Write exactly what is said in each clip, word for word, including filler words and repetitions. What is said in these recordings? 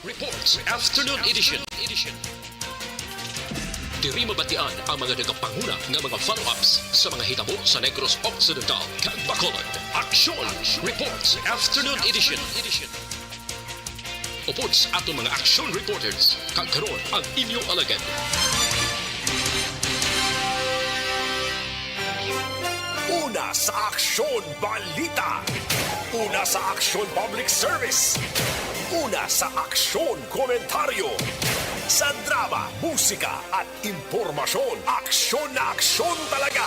Reports Afternoon Edition. Diri mabatian ang mga nagapanguna nga mga follow-ups sa mga hitabo sa Negros Occidental kag Bacolod. Aksyon Reports Afternoon Edition. Upod sa aton mga aksyon reporters, kag karon ang inyo alagad. Una sa aksyon balita. Una sa aksyon public service. Una sa aksyon komentaryo. Sa drama, musika at impormasyon, aksyon na aksyon talaga.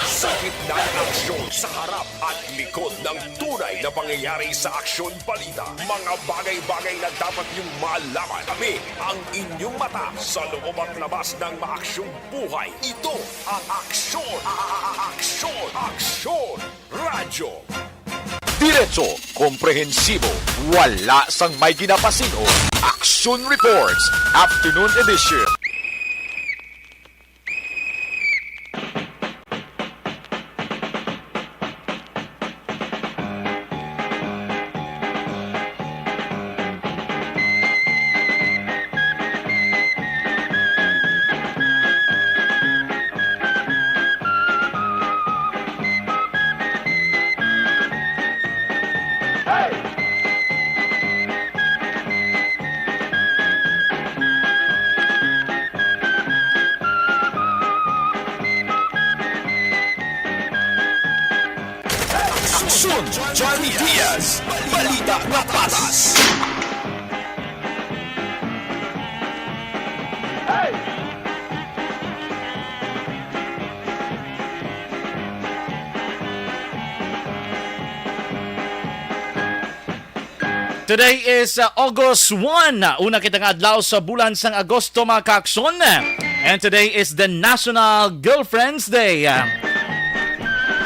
Sa gitna ng aksyon, sa harap at likod ng tunay na pangyayari sa aksyon balita, mga bagay-bagay na dapat niyong malaman. Kami ang inyong mata sa loob at labas ng maaksyong buhay. Ito ang aksyon, a- a- a- aksyon, aksyon, radyo. Diretso, komprehensibo, wala sang may ginapasin-o. Aksyon Reports, Afternoon Edition. Aksyon, Johnny Diaz, balita na patas. Today is uh, August one. Una kita nga adlaw sa bulan sang Agosto, mga kaakson. And today is the National Girlfriends Day.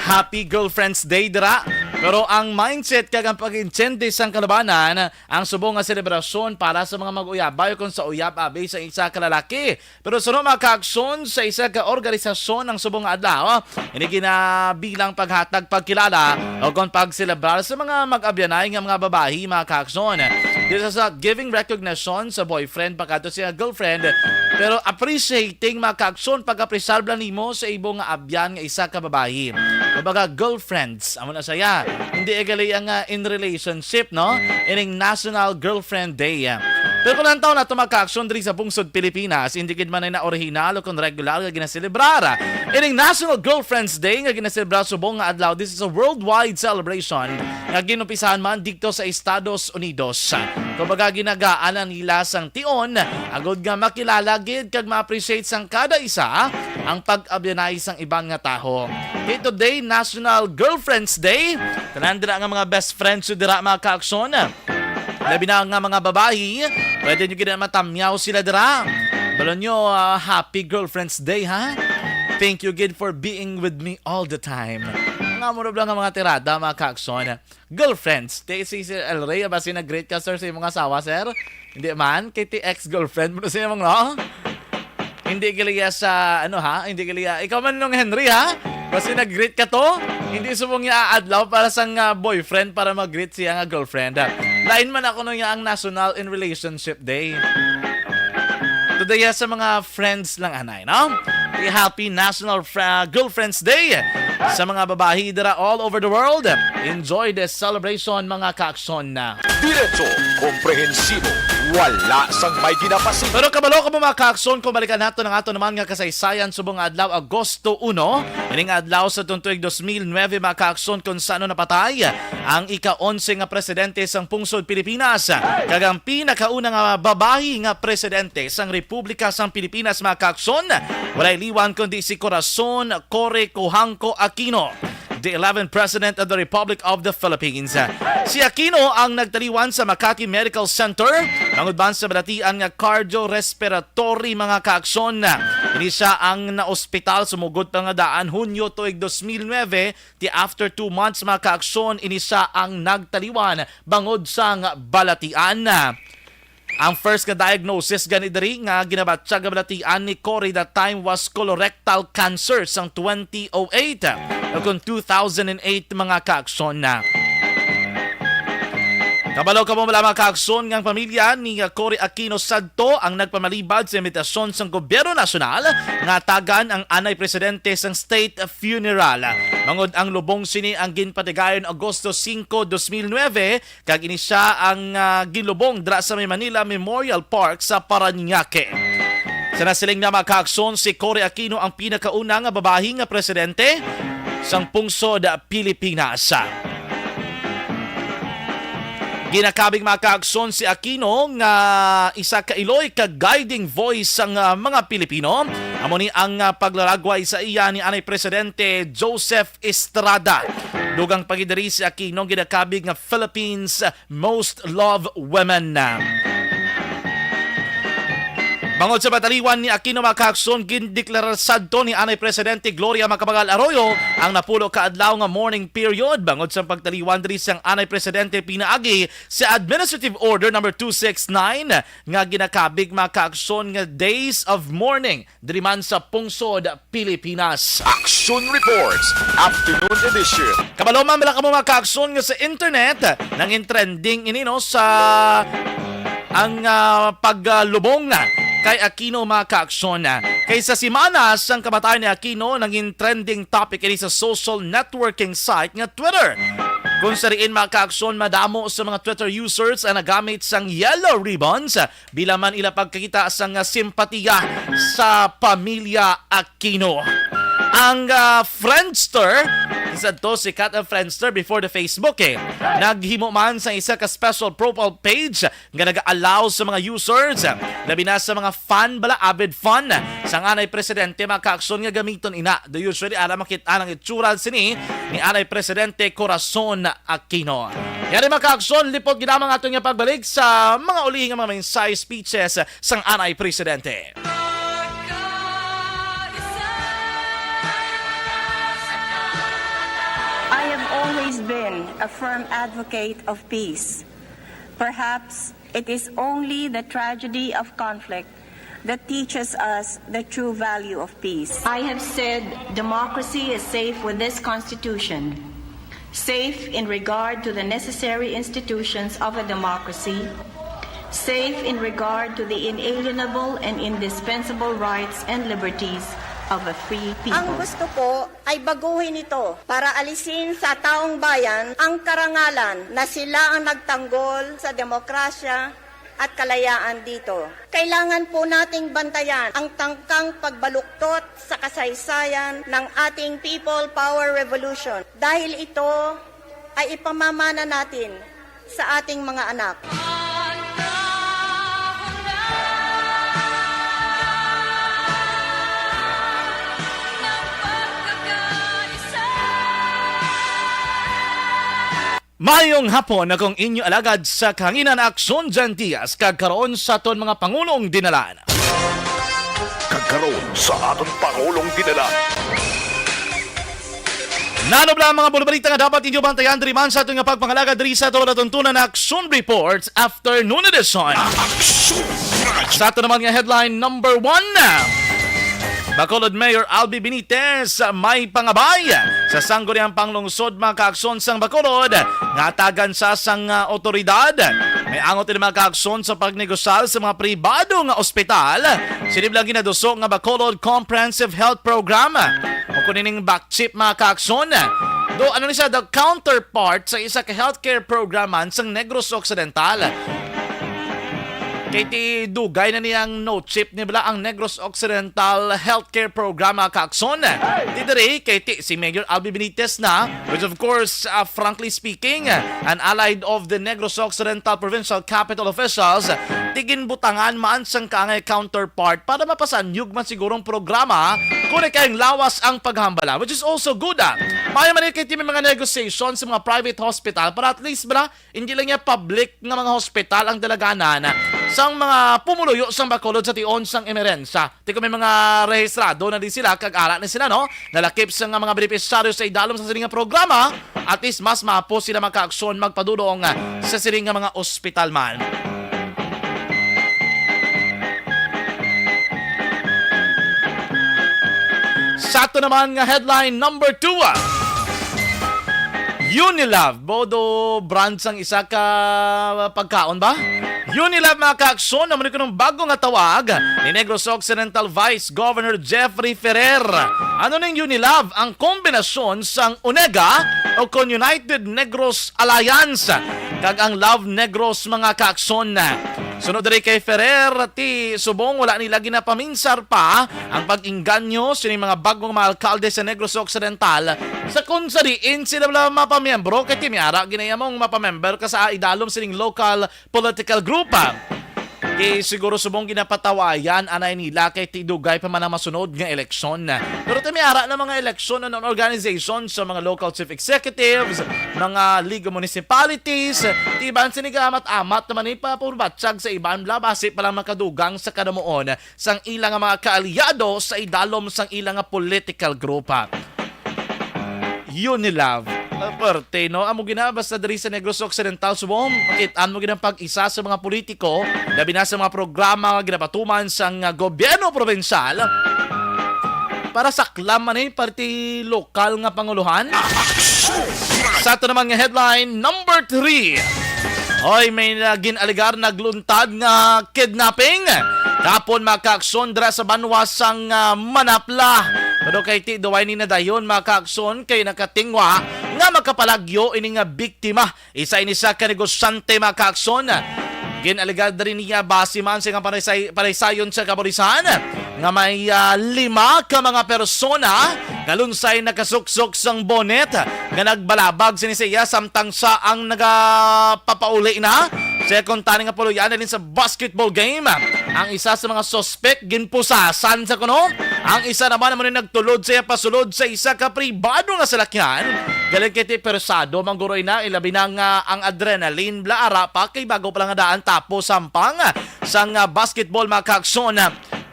Happy Girlfriends Day dira. Pero ang mindset kag ang pag-intindi sang kalabanan ang subong nga selebrasyon para sa mga mag-uyab, bayo kon sa uyab abi sa isa ka lalaki. Pero suno, mga kaakson, sa isa ka organisasyon ang subong nga adlaw, ini ginabilang paghatag pagkilala o kon pagselebrar sa mga mag-abyanay nga mga babayi, mga kaakson. This is a giving recognition sa boyfriend pagkadto sa girlfriend, pero appreciating, mga kaakson, pag-apresar lang nimo sa imo nga abyan nga isa ka babayi. Kumbaga, girlfriends, amo na saya. Hindi igali ang ah, in relationship, no? Ining National Girlfriend Day. Pero kung lantaw na ito, mga kaakson, diri sa pungsod Pilipinas, hindi gid man na orihinal o kung regular nga ginaselebrar ining National Girlfriends Day nga ginaselebrar subong nga adlaw. This is a worldwide celebration nga ginumpisahan man dito sa Estados Unidos. Kumbaga, ginagaan lang nila sang tion agud nga makilala gid kag ma-appreciate sang kada isa ang pag-abyanay sang iban nga taho. Kay today, National Girlfriends Day. Tanan dira nga mga best friends nyo dira, mga kaakson. Labi na nga mga babayi, pwede nyo gid matamyaw sila dira. Balon nyo, ah, Happy Girlfriends Day, ha? Thank you gid for being with me all the time. Nga mo lang nga mga tirada, mga kaakson. Girlfriends, ti si Sir El Rey, basi nag-greet ka, sir, sa imong asawa, sir? Hindi man, kay ti ex-girlfriend mo na sa imong, no? Hindi gali iya sa, ano ha, hindi gali iya. Ikaw man, Nong Henry, ha? Basi nag-greet ka to, hindi subong niya aadlaw para sa nga boyfriend para mag-greet siya nga girlfriend. Lain man ako nung iya ang National in Relationship Day. Today, ha, sa mga friends lang, anay, no? Happy National Fra- Girlfriends Day sa mga babayi dira all over the world. Enjoy this celebration, mga kaakson. Diretso, komprehensibo, wala sang may ginapasin. Pero kabalo ka mo, mga kaakson, kung balikan nato ang ato naman nga kasaysayan subong nga adlaw, Agosto uno, ining adlaw sa tuig dos mil nuebe, mga kaakson, kung saan napatay ang ika-onse nga presidente sang pungsod Pilipinas, kag ang pinakauna nga babayi nga presidente sang Republika sang Pilipinas, mga kaakson, walay liwan kundi si Corazon Cory Cojuangco Aquino, the eleventh President of the Republic of the Philippines. Si Aquino ang nagtaliwan sa Makati Medical Center tungod man sa balatian nga cardiorespiratory, mga kaakson. Ini siya ang naospital sumugod pa nga daan Hunyo tuig dos mil nuebe, ti after two months, mga kaakson, ini siya ang nagtaliwan bangod sang balatian. Ang first nga diagnosis gani diri nga ginabatyag nga balatian ni Cory that time was colorectal cancer sang twenty oh eight o kung two thousand and eight, mga kaakson. Kabalo kamo, mga kaakson, nga ang pamilya ni Cory Aquino sadto ang nagpamalibad sa imbitasyon sang gobyerno nasyonal nga tagan ang anay presidente sang state funeral. Bangod ang lubong sini ang ginpatigayon Agosto singko, dos mil nuebe, kag ini sia ang, ah, ginlubong dira sa may Manila Memorial Park sa Parañaque. Sa nasiling na, mga kaakson, si Cory Aquino ang pinakauna nga babayi nga presidente sang pungsod Pilipinas. Ginakabig, mga kaakson, si Aquino nga isa ka iloy kag guiding voice sang, ah, mga Pilipino. Amo ni ang, ah, paglaragway sa iya ni anay Presidente Joseph Estrada. Dugang pa gid diri, si Aquino ginakabig nga Philippines Most Loved Women. Bangod sa pataliwan ni Aquino, mga kaakson, gindeklarar sadto ni anay Presidente Gloria Macapagal Arroyo ang napulo ka adlaw nga mourning period bangod sa pagtaliwan diri sang anay Presidente pinaagi sa Administrative Order Number two six nine nga ginakabig, mga kaakson, nga Days of Mourning diri man sa pungsod Pilipinas. Action Reports, Afternoon Edition. Kabalo man bala kamo, mga kaakson, nga sa internet nangin trending ini, no, sa ang, ah, paglubong kay Aquino, mga kaakson. Kay sa simana sang kamatayon ni Aquino, nangin trending topic ini sa social networking site nga Twitter, kung sa diin, mga kaakson, madamo sa mga Twitter users ang nagamit sang yellow ribbons bilang man ila pagkakita sang, ah, simpatiya sa pamilya Aquino. Ang, ah, Friendster, isa to sikat ang Friendster before the Facebook, eh, naghimo man sa isa ka special profile page nga nag-allow sa mga users, labi na sa mga fan bala, avid fan sang anay presidente, mga kaakson, nga gamiton ina. Do usually ara makit-an ang itsura sini ni anay Presidente Corazon Aquino. Yari, mga kaakson, lipot gid lamang ato nga pagbalik sa mga ulihi nga mga mensahe, speeches sang anay presidente. I have always been a firm advocate of peace. Perhaps it is only the tragedy of conflict that teaches us the true value of peace. I have said democracy is safe with this Constitution, safe in regard to the necessary institutions of a democracy, safe in regard to the inalienable and indispensable rights and liberties of a free people. Ang gusto ko ay baguhin ito para alisin sa taong bayan ang karangalan na sila ang nagtanggol sa demokrasya at kalayaan dito. Kailangan po nating bantayan ang tangkang pagbaluktot sa kasaysayan ng ating People Power Revolution dahil ito ay ipamamana natin sa ating mga anak. Maayong hapon, akong inyo alagad sa kahanginan, Aksyon Jan Diaz, kag karon sa aton mga pangulong dinalan. Kag karon sa aton pangulong dinalan. Nanubla ang mga bulabalita nga dapat inyo bantayan diri man sa aton nga pagpangalagad diri sa aton natuntunan na Aksyon Reports Afternoon Edition. Aksyon Radyo. Sa aton naman nga headline number one, Bacolod Mayor Albi Benitez may pangabay sa Sangguniang Panglungsod, mga kaakson, sang Bacolod nga tagan sa sang, ah, otoridad. May angot ini, mga kaakson, sa pagnegosar sa mga pribado nga ospital. Sini bala ang ginaduso nga Bacolod Comprehensive Health Program o kung ining BACCHIP, mga kaakson. Do, ano ni siya, the counterpart sa isa ka healthcare program man sang Negros Occidental. Kay ti dugay na niyang no-chip ni bala ang Negros Occidental Healthcare Program, mga kaakson. Ti diri, kay ti si Mayor Albi Benitez na, which of course, uh, frankly speaking, an allied of the Negros Occidental Provincial Capital officials, ti ginbutangan man sang kaangay counterpart para mapasanyog man sigurong programa kung ikay lawas ang paghambala, which is also good, ah. Maayo man kay ti may mga negotiation sa mga private hospital para at least bala hindi lang niya public nga mga hospital ang dalaganan sang mga pumuluyo sang Bacolod sa tion sang emerensya. Ti kung may mga rehistrado na di sila, kag ara ni sila, no, nalakip sa nga mga benepisyaryo sa idalom sa sini nga programa, at least mas maapo sila makaaksyon magpadulong sa sini nga mga ospital man. Sa ato naman nga headline number two, ah. Unilove, bodo brand sang isa ka pagkaon ba? Unilove, mga kaakson, amo ni kunong bago nga tawag ni Negros Occidental Vice Governor Jeffrey Ferrer. Ano ning Unilove? Ang kombinasyon sang UNEGA o kon United Negros Alliance kag ang Love Negros, mga kaakson. Sunod diri kay Ferrer, ti subong wala nila ginapaminsar pa ang pag-inganyo sining mga bagong mga alkalde sa Negros Occidental sa kung sa diin sila wala mapamiyembro, kay ti may ara gani among mapamember ka sa idalom sining local political group. Kay siguro subong ginapatawayan anay nila kay ti dugay pa man ang masunod nga eleksyon. Pero ti may ara na mga eleksyon and organization sa mga local chief executives, mga league of municipalities, ti ban sini gaamat-amat naman ni papurbatsag sa iban bla basi pa lang makadugang sa kadamuon sang ila nga mga kaalyado sa idalom sang ila nga political group. Unilove. Ah, parte, no? Amo gina, basta diri sa Negros Occidental, subong, makit-an mo gina pag-isa sa mga politiko, labi na sa mga programa nga ginapatuman sang, ah, gobyerno probinsyal para sa klam man, eh, parte lokal nga panguluhan. Sa ato naman nga headline, number three. Hoy, may nagin-aligar nagluntad nga kidnapping. Kapon, mga kaakson, dira sa banwa sang, ah, Manapla. Pero kay ti duway ni nadayon, mga kaakson, kay nakatingwa nga makapalagyo ini nga biktima. Isa ini sa ka negosyante, mga kaakson. Gin-alegar diri niya base man sa nga panisay-, panaysayon sa kapulisan nga may, ah, lima ka mga persona nga lunsay nakasuksok sang bonnet nga nagbalabag sini sa iya samtang sa ang nagapapauli na sa kuntani nga puluyan halin sa basketball game. Ang isa sa mga suspect ginpusasan sa kuno. Ang isa naman amo ni nagtulod sa iya pasulod sa isa ka pribado nga salakyan. Galing kay ti persado, mangguroy na, ilabi na nga ang adrenaline, bla, ara pa, kay bago pa lang nga daan tapos sampang sang, ah, basketball, mga kaakson.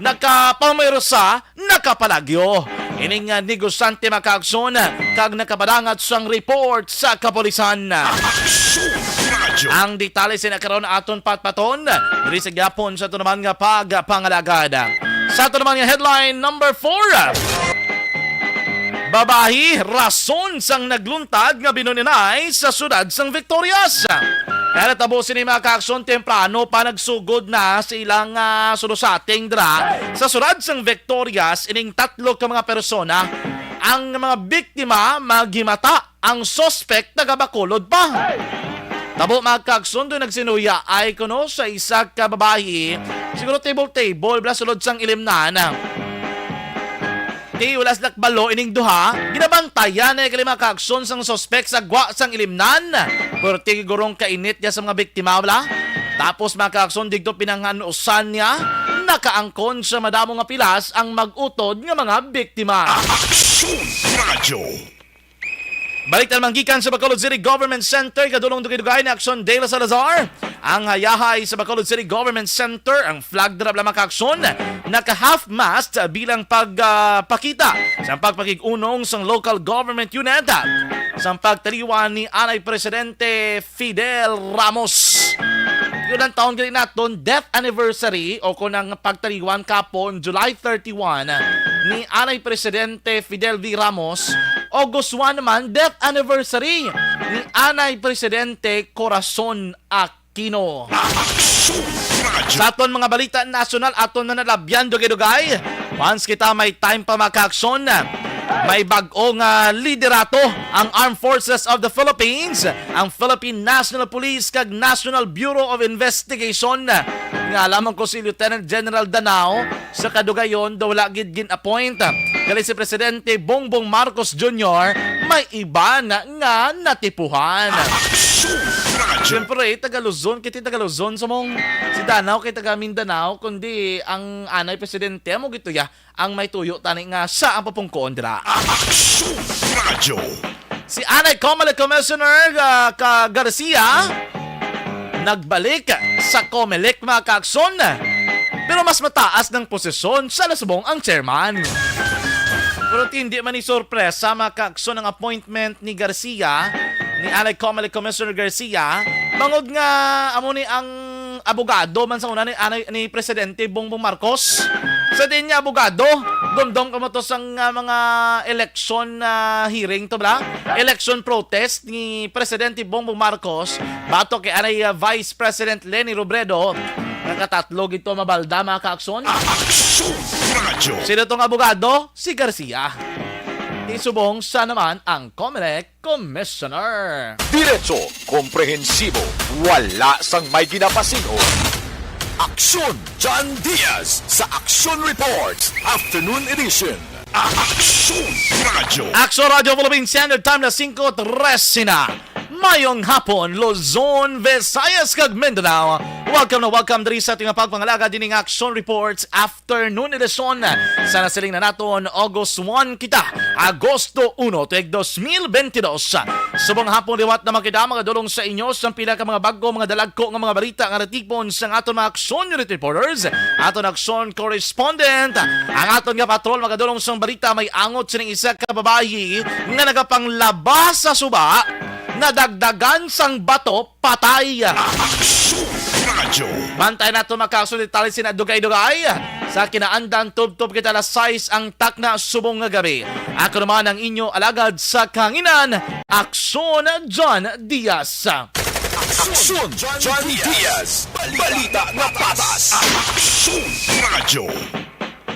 Nakapamayrosa, nakapalagyo. Ining, ah, negosyante, mga kaakson, kag nakapadangat sang report sa kapulisan. Aksyon Radyo. Ang detalye sina karon aton patpaton diri sa gyapon sa ato naman nga pagpangalagad. Sa ato naman nga headline number four. Babayi, rason sang nagluntad nga binuninay sa siyudad sang Victorias. Kaya natabo sini, mga kaakson, temprano pa nagsugod na sa ilang, ah, sulusating dra sa siyudad sang Victorias ining tatlo ka mga persona. Ang mga biktima maghimata, ang suspect taga Bacolod pa. Tabo, mga kaakson, doy nagsinuya ay kuno sa isa ka babayi, siguro table-table, bla, sulod sang ilimnan. Ti wala sila kabalo ining duha, ginabantayan na kali, mga kaakson, sang suspect sa gwa sang ilimnan. Pero ti gurong kainit niya sa mga biktima, bla. Tapos, mga kaakson, digto pinanganusan niya, nakaangkon sa madamo nga pilas ang mag-utod nga mga biktima. Aksyon Radyo. Balik na naman gikan sa Bacolod City Government Center, kadulong dugay-dugay ni Action Dela Salazar. Ang hayahay sa Bacolod City Government Center, ang flag drop lamang ka aksyon, naka half mast bilang pag, ah, pakita sa pagpakig-unong sang local government unit sa pagtaliwan ni anay Presidente Fidel Ramos. Yun ang taon gali naton death anniversary o kung ang pagtaliwan kapon, July thirty-one, ni anay Presidente Fidel V. Ramos, August one naman, death anniversary ni anay Presidente Corazon Aquino. Sa aton mga balita nasyonal, aton na nalabyan dugay-dugay. Once kita may time pa, mga kaaksyon, may bag-o nga liderato ang Armed Forces of the Philippines, ang Philippine National Police kag National Bureau of Investigation. Nga lamang ko si Lieutenant General Danao sa kadugayon, daw wala gid gin-appoint. Gali si Presidente Bongbong Marcos Junior, may iba na nga natipuhan. Aksyon Radyo. Siyempre, taga Luzon, kiti taga Luzon, sa mong si Danao kay taga Mindanao, kundi ang anay presidente, amo gito ya, ang may tuyo tani nga siya ang papungkoon dira. Aksyon Radyo. Si anay Comelec Commissioner, ah, ka Garcia, nagbalik sa Comelec, mga kaakson. Pero mas mataas ng posisyon sa nasubong ang chairman. Pero hindi man ni sorpresa, mga kaakson, ang appointment ni Garcia, ni anay Comelec Commissioner Garcia, bangod nga amo ni ang abogado man sa una ni, anay, ni Presidente Bongbong Marcos. Sa diin niya abogado, Dumdom ka mo to sang, ah, mga election, ah, hearing to, bala? Election protest ni Presidente Bongbong Marcos batok kay anay, ah, Vice President Leni Robredo. Nakatatlo gito mabalda, mga kaakson. Aksyon Radyo. Sino tong abogado? Si Garcia. Isubong sa naman ang Comelec Commissioner. Diretso, komprehensibo, wala sang may ginapasin-o. Aksyon John Diaz sa Aksyon Reports Afternoon Edition. Aksyon Radyo. Aksyon Radyo Philippine Standard Time na singko trese na. Mayong hapon, Luzon, Visayas, kag Mindanao. Welcome na welcome diri sa ating pagpangalagad dining Aksyon Reports Afternoon Edition. Sa nasiling na naton, August one kita, Agosto uno, tuig dos mil bentidós. Subong hapon liwat na makita, mga dulong sa inyo, sa pila ka mga bago, mga dalagko nga mga balita nga natipon sa aton mga Aksyon Unit Reporters, aton Aksyon Correspondent, ang aton nga patrol, mga dulong sang balita, may angot sining isa ka babayi nga nagapanglaba sa suba, nadagdagan sang bato, patay. Aksyon Radyo. Bantay nato, mga kaakson, detalye sina dugay-dugay. Sa kinaandan, tubtob kita alas sais ang takna subong nga gabi. Ako naman ang inyo alagad sa kahanginan, Aksyon John Diaz. Aksyon John Diaz. Balita nga patas. Aksyon Radyo.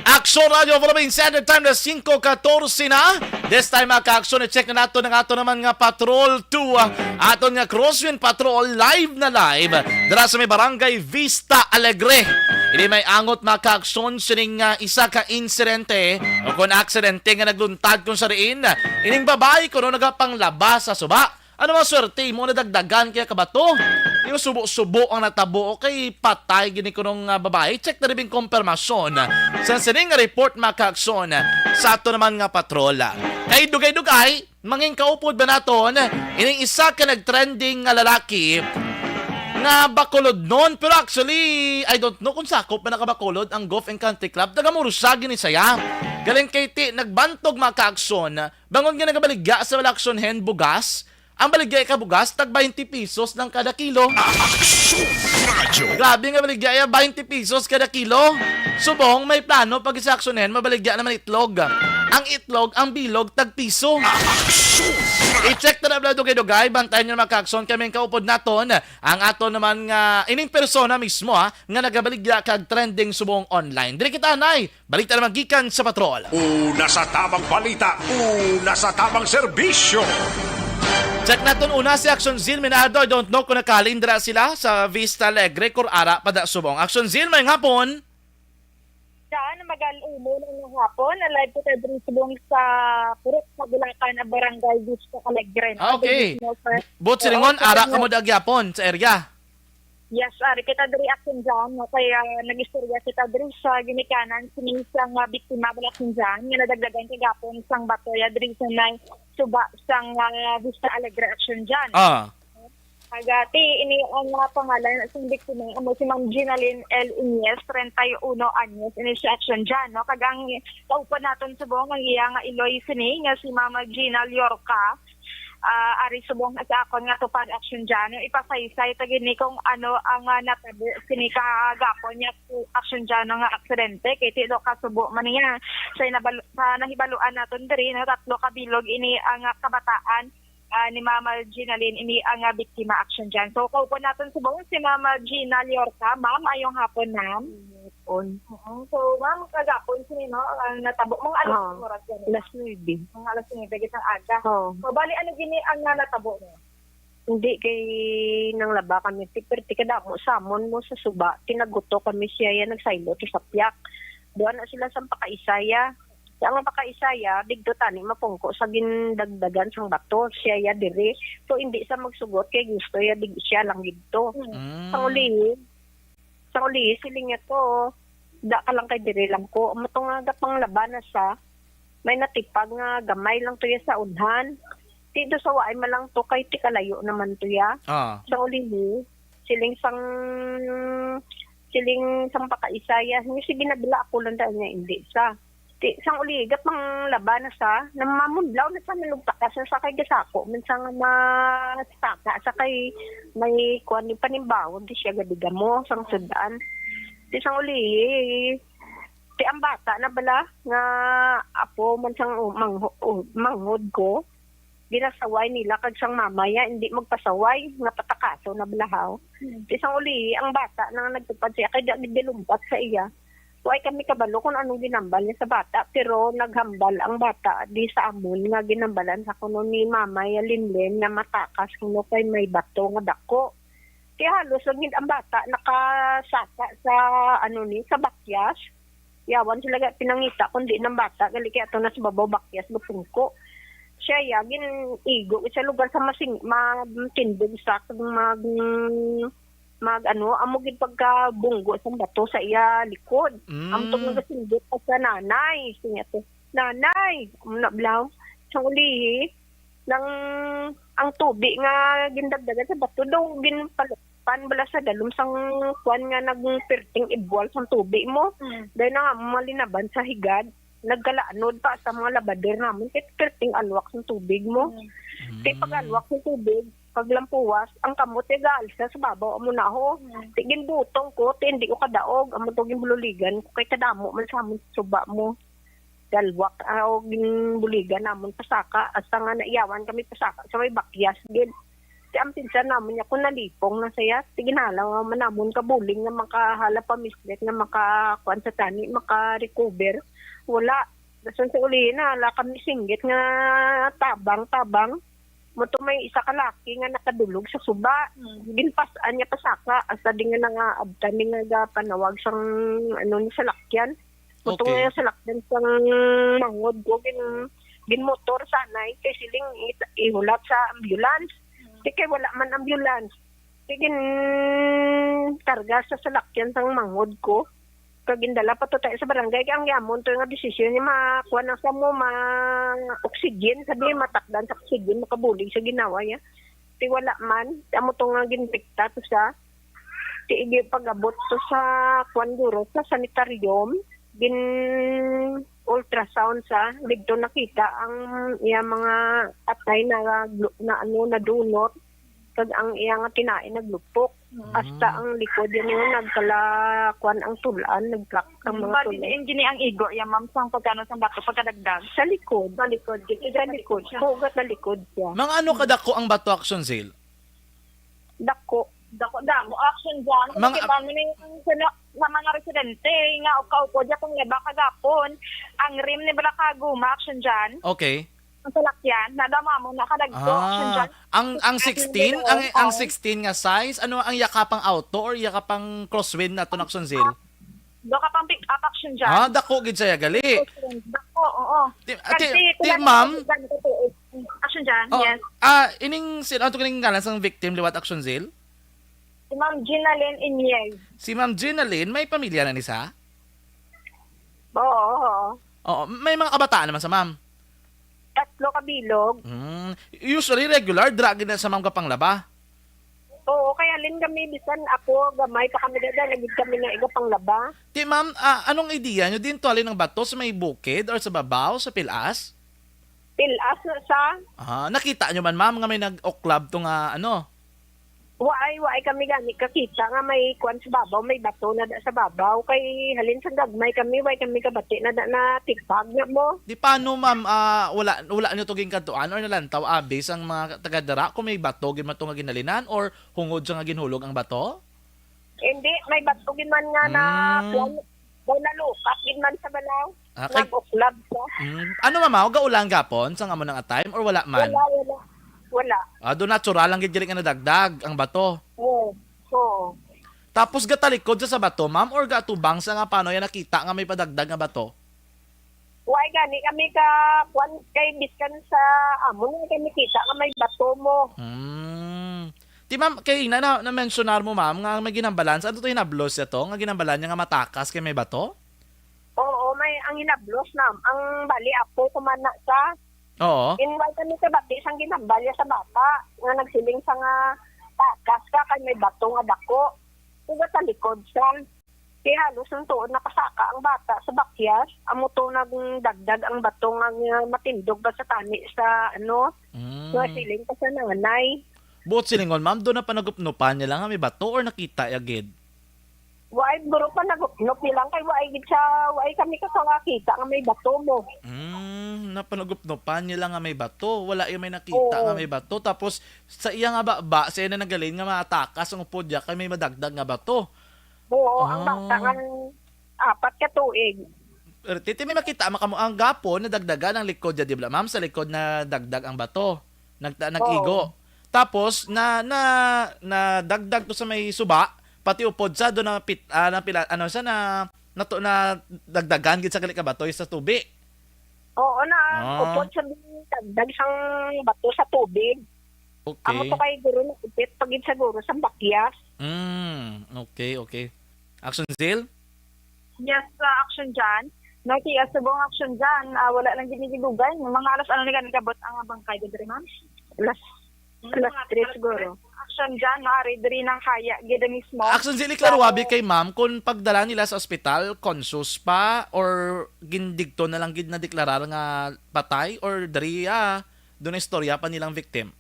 Aksyon Radyo Philippine Standard Time na singko katorse na. This time, mga ka-aksyon, i-check na nato ang ato naman nga Patrol two, ah, aton nga Crosswind Patrol, live na live dira sa may Barangay Vista Alegre. Ini may angot, mga ka-aksyon, sining, ah, isa ka insidente o kon aksidente nga nagluntad kung sa diin ining babayi kuno nagapanglaba sa suba. Ano nga swerte mo, nadagdagan kaya ka bato? Di ba subo-subo ang natabo o kay patay gini kunong, ah, babae? Check na rin kompirmasyon sa sining nga report, mga ka-aksyon, sa ato naman nga patrol. Kay dugay-dugay, mangin kaupod ba naton ining isa ka nagtrending nga lalaki nga bakulod nun? Pero actually, I don't know kung sakop ba nakabakulod ang Golf and Country Club. Taga Murusag gini saya. Galing kay ti, nagbantog, mga ka-aksyon, bangon nga nagabaligya sa wala aksyon hen bugas. Ang baligya ka bugas, tag twenty pesos lang kada kilo. Aksyon Radyo. Grabe nga baligya ya, twenty pesos kada kilo. Subong may plano pag sa aksyonen, mabaligya naman itlog. Ang itlog, ang bilog, tag piso. Aksyon Radyo. I-check ta na bala dugay-dugay, bantayan nyo, mga ka-aksyon, kami ang kaupod naton. Ang ato naman nga, ining persona mismo, ha, nga nagabaligya kag trending subong online. Diri kita, Nay. Balita naman gikan sa patrol. Una sa tamang balita, una sa tamang serbisyo. Check naton una si Action Zil Minado. I don't know kung nakalindra sila sa Vista Alegre, kung ara pa da subong. Action Zil, may hapon. Saan, magal-umo na nga hapon. Live kita diri subong sa Purok sa Bulacan, ang Barangay Vista Alegre. Ah, okay. Sa Buot silingon, ara ka mo da gyapon sa area. Yes, ari kita diri, Action John, no? Kaya nag-istorya kita diri sa ginikanan sini sang, ah, biktima, bala, Action John, nga nadagdagan kagapon sang batoya diri sa may suba sang, ah, Vista Alegre, Action John. Ah. Agati, ini ang, ah, pangalan sang biktima, amo si Ma'am Ginaline L Iñez, treinta y uno anyos, ini si Action John, no? Kag ang kaupan naton subong ang iya nga iloy sini nga si Mama Gina Llorca. Ah, ari subong sa akon nga tupad, Action John, no? Ipasaysay ta gini kung ano ang, ah, natabo sini kagapon niya, Action John, no, nga aksidente. Kay ti do kasubo man niya sa nabal-, sa nahibaluan naton diri, no, tatlo ka bilog ini ang, ah, kabataan, ah, ni Mama Ginaline, ini ang, ah, biktima, Action John. So, kaupo naton subong si Mama Gina Liorca. Ma'am, ayong hapon, ma'am. Hapon. Oo. So, ma'am, kagapon sini, no, ang natabo. Mga alas Oo. Oras yan, eh. Alas nuebe. Mga alas nuebe, gitang aga. Oo. So, bali, ano gini ang, ah, natabo niya? Hindi kay nanglaba kami, ti, pero ti kadamo samon mo sa suba, tinaguto kami siya, ya nagsaylo to sa piyak. Duha na sila sa pakaisaya. Sa nga pakaisaya, digdo tani mapungko sa gindagdagan sang bato, siya ya diri. So, hindi sa magsugot kay gusto ya, dig siya lang gidto. Mm. Sa uli, Sa uli, siling niya to, "Da ka lang kay diri lang ko." Amo to nga gapanglaba na sa, may natipag nga gamay lang to ya sa unhan. Ti do sa waay man lang to kay ti kalayo naman to ya. Ah. Sa uli, siling sang, siling sang pakaisaya. Ni sige na bila ako lang daan niya, hindi sa. Ti, sang uli, gapanglaba na sa, namamudlaw na sa, nalugtakas na sa kay gasako man sa nga masaka sa kay may kuan ni panimbawon, di siya gadigamo sang sudan. Ti, sang uli, Ti ang bata na bala nga apo man sang u-, mangho-, u-, manghod ko, ginasaway nila kag sang mama ya, hindi magpasaway nga patakaso na balahaw. Hmm. Ti sang ulihi, ang bata na nga nagtupad siya, kay di gid dilumpat sa iya. Way kami kabalo kung anong ginambal niya sa bata, pero naghambal ang bata di sa amon nga ginambalan sa kuno ni mama ya Linlen nga matakas kuno kay may bato nga dako. Kaya halos lang gid ang bata nakasaka sa, ano ni, sa bakyas. Yawan sila ga pinangita, kundi nang bata, gali kay ato na sa babaw bakyas, gapungko. Siya ya, gin-igo sa lugar sa masing-, matindog sa kag mag-, mag-, ano, amo gid pagkabunggo sa bato sa iya likod. Mm. Ang tungod nga sindot pa sa nanay, siya to, "Nanay," amo na blaw. Sa ulihi, nang ang tubi nga gindagdagan sa bato daw ginpalupan bala sa dalom sang kuan nga nagperting ibwal sang tubi mo. Mm. Dahil na nga malinaban sa higad, nagkalaanod pa sa mga labader namon kay perting alwak sang tubig mo. Mm. Kay pag alwak sang tubig, paglampuwas, ang kamot ay gaalsa sa babaw amo na ho. Mm. Ti ginbutong ko, ti hindi ko kadaog, amo to ginbululigan ko kay kadamo man sa amon suba mo. Dalwak, ah, o ginbuligan namon pasaka, hasta nga naiyawan kami pasaka sa may bakyas gid. Ti ang pinsan namon niya, kung nalipong na siya, ti ginhalaw man namon kabuling nga makahala pa mislit nga makakuan sa tani, maka-recover. Wala. Dason sa ulihi na, wala kami singgit nga tabang-tabang. Mo to may isa ka laki nga nakadulog sa suba. Mm. Ginpas-an niya pasaka, hasta di nga nangaabtan ni nga gapanawag sang, ano, ni salakyan. Mo to Okay. nga salakyan sang manghod ko, gin-, ginmotor sanay, kay siling it-, ihulat sa ambulance. Mm. Di kay wala man ambulance. Di ginkarga sa salakyan sang manghod ko. Kag gindala pa to tayo sa barangay. Kay ang yamon to nga desisyon niya, makuha na sa mo, ma-oxygen. Sabi, matakdan sa oxygen, makabulig sa ginawa niya. Ti wala man, amo to nga ginbikta to sa, ti igi pag-abot to sa, kuan guro, sa sanitarium, gin ultrasound sa, didto nakita ang iya mga atay na, na ano, nadunot, kag ang iya nga tinae naglupok. Mm. Hasta ang likod yan yun, nagkala, kuan ang tulan, nagplak ang mga Bali, tulan. Diin gini ang igo, ya, ma'am, sang pagkano sang bato, pagkadagdag? Sa likod. Sa likod, gid. Sa likod. Sa likod siya. Mga ano kadako ang bato, Action Zeal? Dako. Dako, damo, Action Zeal. Mga Kita mo ni sa, na, sa mga residente nga kaupo dyan kung iba kagapon, ang rim ni bala ka guma, Action Zeal. Okay. Ang salakyan, nadama mo, nakadagko, Action Ah, Zeal. ang, ang sixteen, ang, ang Oo. sixteen nga size, ano ang yakapang auto or yakapang crosswind na to, Action Zeal? Do ka pang pick up, Action Zeal. Ah, dako gid siya gali. Dako, oo. Ti, ah, ti, Kasi ti, kulang ma'am? Action Zeal, Oh, yes. ah, ining, sin-, ano to kining ngalan sang victim liwat, Action Zeal? Si Ma'am Ginalyn Inyay. Si Ma'am Ginalyn, may pamilya na ni sa? Oo, oo. Oo, may mga kabataan naman sa ma'am? Tatlo ka bilog. Mm, usually, regular, dra gid na sa ma'am ka panglaba? Oo, kaya halin kami, bisan ako, gamay pa kami dada, nagid kami na iga panglaba. Ti, ma'am, ah, anong idea nyo? Din to halin ang bato sa may bukid or sa babaw, sa pilas? Pilas na sa. Ah, nakita nyo man, ma'am, nga may nag-oklab to nga, ano? Waay, waay kami gani kakita nga may kuwan sa babaw, may bato na da sa babaw. Kay halin sa gagmay kami, waay kami kabati na da na tipag na mo. Di paano, ma'am, ah, wala, wala nyo to ginkadtuan or nalantaw, abi, sang mga taga dira kung may bato gid man to nga ginhalinan or hungod sa nga ginhulog ang bato? Hindi, may bato gid man nga na Hmm. kuwan, daw nalukat gid man sa balaw. Ah, kay Nag-uklab siya. Mm, ano, ma'am, ah, gaulan gapon sang amo nang time or wala man? Wala, wala. Wala. Ah, do natural lang gid gali nga nadagdag ang bato. Oo. Oo. Tapos gatalikod sa, sa bato, ma'am, or gatubang sa nga paano ya nakita nga may padagdag nga bato? Why gani kami ka kuwan kay biskan sa amo na kami kita nga may bato mo. Hmm. Ti, ma'am, kay na, na, na-mentionar mo, ma'am, nga may ginambalan. Sa ano to hinablos siya to? Nga ginambalan niya nga matakas kay may bato? Oo, may ang hinablos na. Ang bali, apo ko man na sa Oo. Inway kami sa bati sang ginambal niya sa bata, nga nagsiling sa nga, "Takas ka, kay may bato nga dako." Uga sa likod sa. Kay halos ang tuod nakasaka ang bata sa bakyas, amo to nagdagdag ang bato nga, nga matindog ba sa tani sa, ano, Mm. nga siling pa sa nanay. Buot silingon, ma'am, doon na panagupnupan niya lang nga may bato or nakita ya gid? Wa ay guro pa nagupnop nilang kay wa ay gid siya, wa ay kami kakakita nga may bato mo. Hmm, napanugupnopan nila nga may bato. Wala yung may nakita nga Oo. may bato. Tapos, sa iya nga baba, sa iya na nagaling nga matakas ang upod niya kay may madagdag nga bato. Oo, ang Ah. bata nga apat ka tuig. Pero titi, may makita man kamo ang gapon, nadagdagan ang likod niya, di ba, ma'am? Sa likod na dagdag ang bato. Nagta-, nag-igo. Oo. Tapos, na, na, nadagdag to sa may suba, pati upod sa doon na pit-, ah, na pila, ano sa na, nato na dagdagan gid sa gali ka batoy sa tubi. Oo, na Ah. upod sa dagdag sang bato sa tubig. Okay. Amo to kay guro, naipit pa gid sa guro sa bakyas. Mm, okay, okay. Action Zil? Yes, uh, Action Jan. No, kaya subong Action Jan, ah, wala lang gid ni gidugay. Mga alas ano ni gani kabot ang bangkay diri, ma'am? Alas, alas tres siguro. Action Jan, no, ari diri nang haya gid mismo. Action Zil, iklaro abi kay ma'am kung pagdala nila sa ospital, conscious pa or gindigto na lang gid na deklarar nga patay or diri, ah, doon istorya pa nilang victim?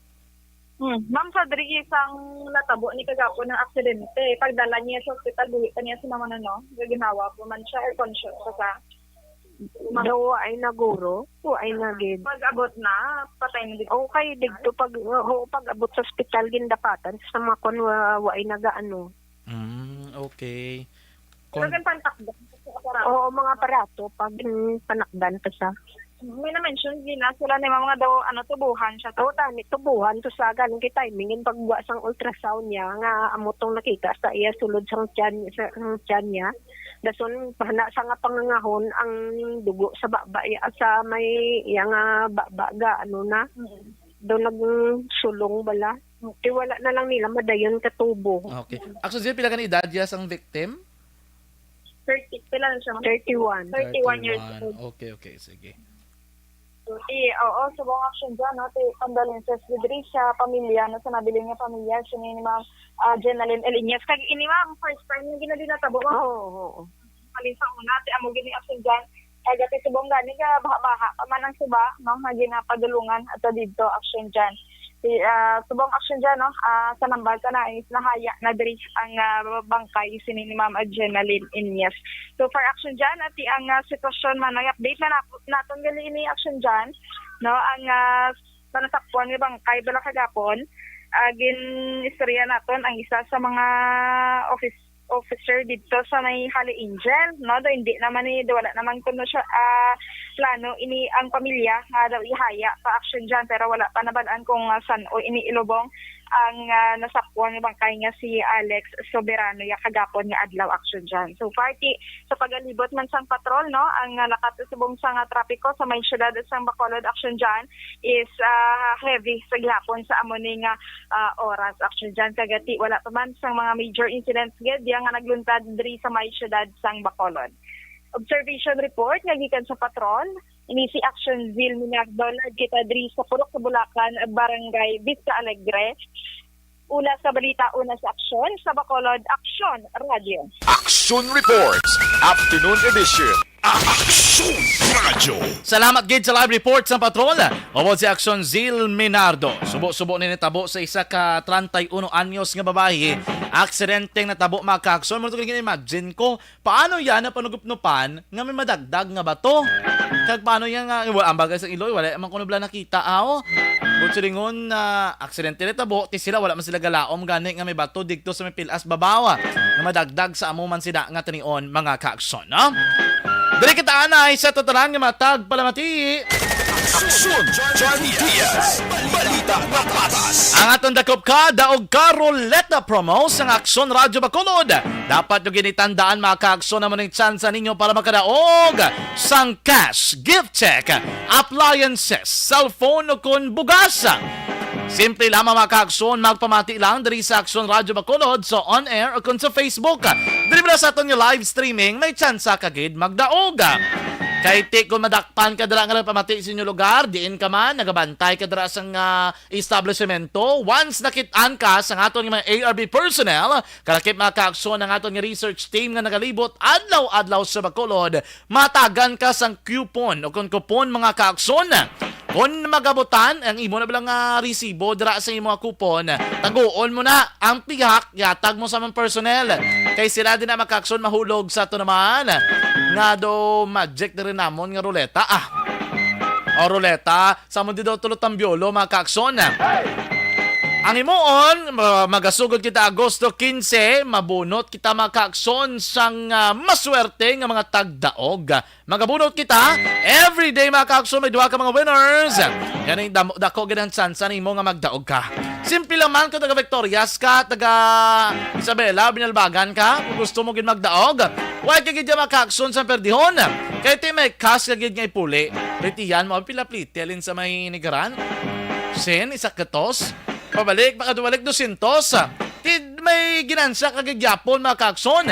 Hmm. Ma'am, sa diri isang natabo ni kagapon ng aksidente. Pagdala niya sa ospital, buhi pa niya si mama na, no? Gaginawa po man siya, or conscious pa sa Daw wa ay naguro, wa ay nagid. Pag-abot na, patay na dito. Okay, digto pag, oo, pag-abot sa ospital, gindapatan sa mga kon wa, wa ay nagaano. Mm, okay. Pero Kon- kan pantakbo, Oo, mga aparato, pag mm, panakdan pa sa. May na-mention din na sila ni mga daw, ano, tubuhan siya. Oo, tani, tubuhan to sa galing kay timing in pagwa sang ultrasound niya nga amo tong nakita sa iya sulod sang tiyan, sa, sang tiyan niya. Dason, pahana sa nga pangangahon ang dugo sa baba, iya, sa may iya nga baba ga, ano na. Mm. Daw nagsulong bala. Kay wala na lang nila madayon katubo. Okay. Actually, pila ka na edad ya sang victim? Thirty, pila na siya, ma'am? Thirty-one. Thirty-one years old. Okay, okay. Sige. Ti, oo, subong action dyan, no? Ti, condolences gid diri sa pamilya, no? Sa nabilin nga pamilya, sini ni Ma'am, ah, Jenaline Eliñez. Kag ini, ma'am, first time nga gina-, natabo, ma'am. Oo, oo. Mali sa una, ti, amo gid ni action dyan. Kag ti subong gani nga baha-baha pa man ang suba, no? Nga ginapadulungan ato didto, action dyan. Ti, ah, subong action dyan, no? Ah, sa nambal ka na is nahaya na diri ang, ah, bangkay sini ni Ma'am Jenaline Eliñez. So, for action dyan, ati ang, ah, sitwasyon man, no? I-update na nap-, naton gali ini action dyan, no? Ang, ah, sa nasakpuan nga bangkay bala kagapon, ah, gin-istorya naton ang isa sa mga office, officer didto sa may Holy Angel, no? Do hindi naman ni, do wala naman kuno siya, ah, plano ini ang pamilya nga daw ihaya pa action dyan, pero wala pa nabalaan kung, ah, san-o ini ilubong ang, ah, nasakpuan nga bangkay nga si Alex Soberano ya kagapon nga adlaw action dyan. So, party sa pagalibot man sang patrol, no, ang, ah, lakat subong sang, ah, trapiko sa may siyudad sang Bacolod action dyan is, ah, heavy sa gihapon sa amo ni nga, ah, oras action dyan. Kagati, wala pa man sang mga major incidents gid diya nga nagluntad diri sa may siyudad sang Bacolod. Observation report nga gikan sa patrol, ini si Action Zil Minardo, live kita diri sa Purok sa Bulacan, Barangay Vista Alegre. Una sa balita, una sa aksyon, sa Bacolod, Aksyon Radio. Action Reports, Afternoon Edition. Action Radio. Salamat gid sa live report sa patrol. Mao si Aksyon Zil Minardo. Subo-subo ni natabo sa isa ka treinta y uno anyos nga babayi. Aksidenteng natabo, mga kaaksyon. Mao to, imagine ko, paano yan ang panugupnupan nga may madagdag nga bato? Kag paano yan nga, wala ang bagay sa iloy, wala man kuno bala nakita, aw? But silingon na aksidente na tabo, ti sila, wala man sila galaom gani nga may bato digto sa may pilas babaw, nga madagdag sa amo man sila nga tinion, mga kaaksyon, no? Diri kita anay sa tatanan nga matag palamati. Aksyon, Johnny Diaz. Balita na patas. Ang atong dakop ka, daog ka, ruleta promo sang Aksyon Radyo Bacolod. Dapat nyo ginitandaan, mga kaaksyon, na mo ning tsansa ninyo para makadaog sang cash, gift check, appliances, cellphone, o kun bugas. Simple lamang, mga kaaksyon, magpamati lang diri sa Aksyon Radyo Bacolod sa on-air o kun sa Facebook. Diri bala sa aton nga live streaming, may tsansa ka gid magdaog. Kay ti kon madakpan ka dira nga nagpamati sa inyo lugar, diin ka man, nagabantay ka dira sa nga establishmento, once nakit-an ka sa aton nga mga A R B personnel, kalakip mga kaakson ang aton nga research team nga nagalibot adlaw-adlaw sa Bacolod, matagan ka sang coupon o kon coupon mga kaakson. Kon magabutan ang imo na bala nga resibo dira sa imo nga coupon, taguon mo na ang pihak, yatag mo sa mga personnel. Kay sila din na mga kaakson mahulog sa ato naman nga do magic diri namon nga ruleta. Ah, o ruleta, sa mo di daw tulo tambiolo, mga kaakson. Ang himuon, ma-, magasugod kita Agosto quince, mabunot kita, mga kaakson, sang, ah, maswerte nga mga tagdaog. Magabunot kita every day, mga kaakson, may duha ka mga winners. Ganing damo, dako gid ang tsansa nimo nga magdaog ka. Simple lang man kung taga Victorias ka, taga Isabela, Binalbagan ka, kung gusto mo gid magdaog, way ka gid mga kaakson sa perdihon. Kay ti may cash ka gid nga ipuli. Plitihan mo, pila pliti, alin sa may nigaran? Sin, isa katos. Pabalik, makadumalik, dosyentos. Ti may ginansya ka gid gyapon, mga kaakson.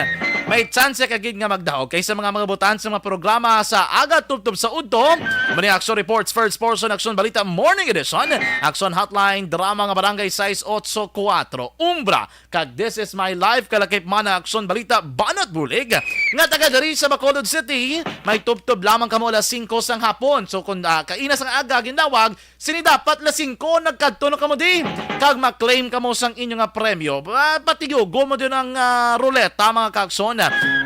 May tsansa ka gid nga magdaog. Kay sa mga, mga butan sa mga programa sa aga tubtob sa udto, mani Aksyon Reports, First Portion, Aksyon Balita, Morning Edition, Aksyon Hotline, Drama nga Barangay sais otso kuwatro, Umbra, kag This Is My Life, kalakip man ang Aksyon Balita, Banat Bulig, nga taga diri sa Bacolod City, may tubtob lamang kamo alas singko sang hapon. So, kung, ah, kaina sang aga, ginlawag, sini dapat alas singko nagkadto na kamo di, kag ma-claim kamo sang inyo nga premyo. Ah, patiyugo mo din ang, ah, ruleta, mga kaakson,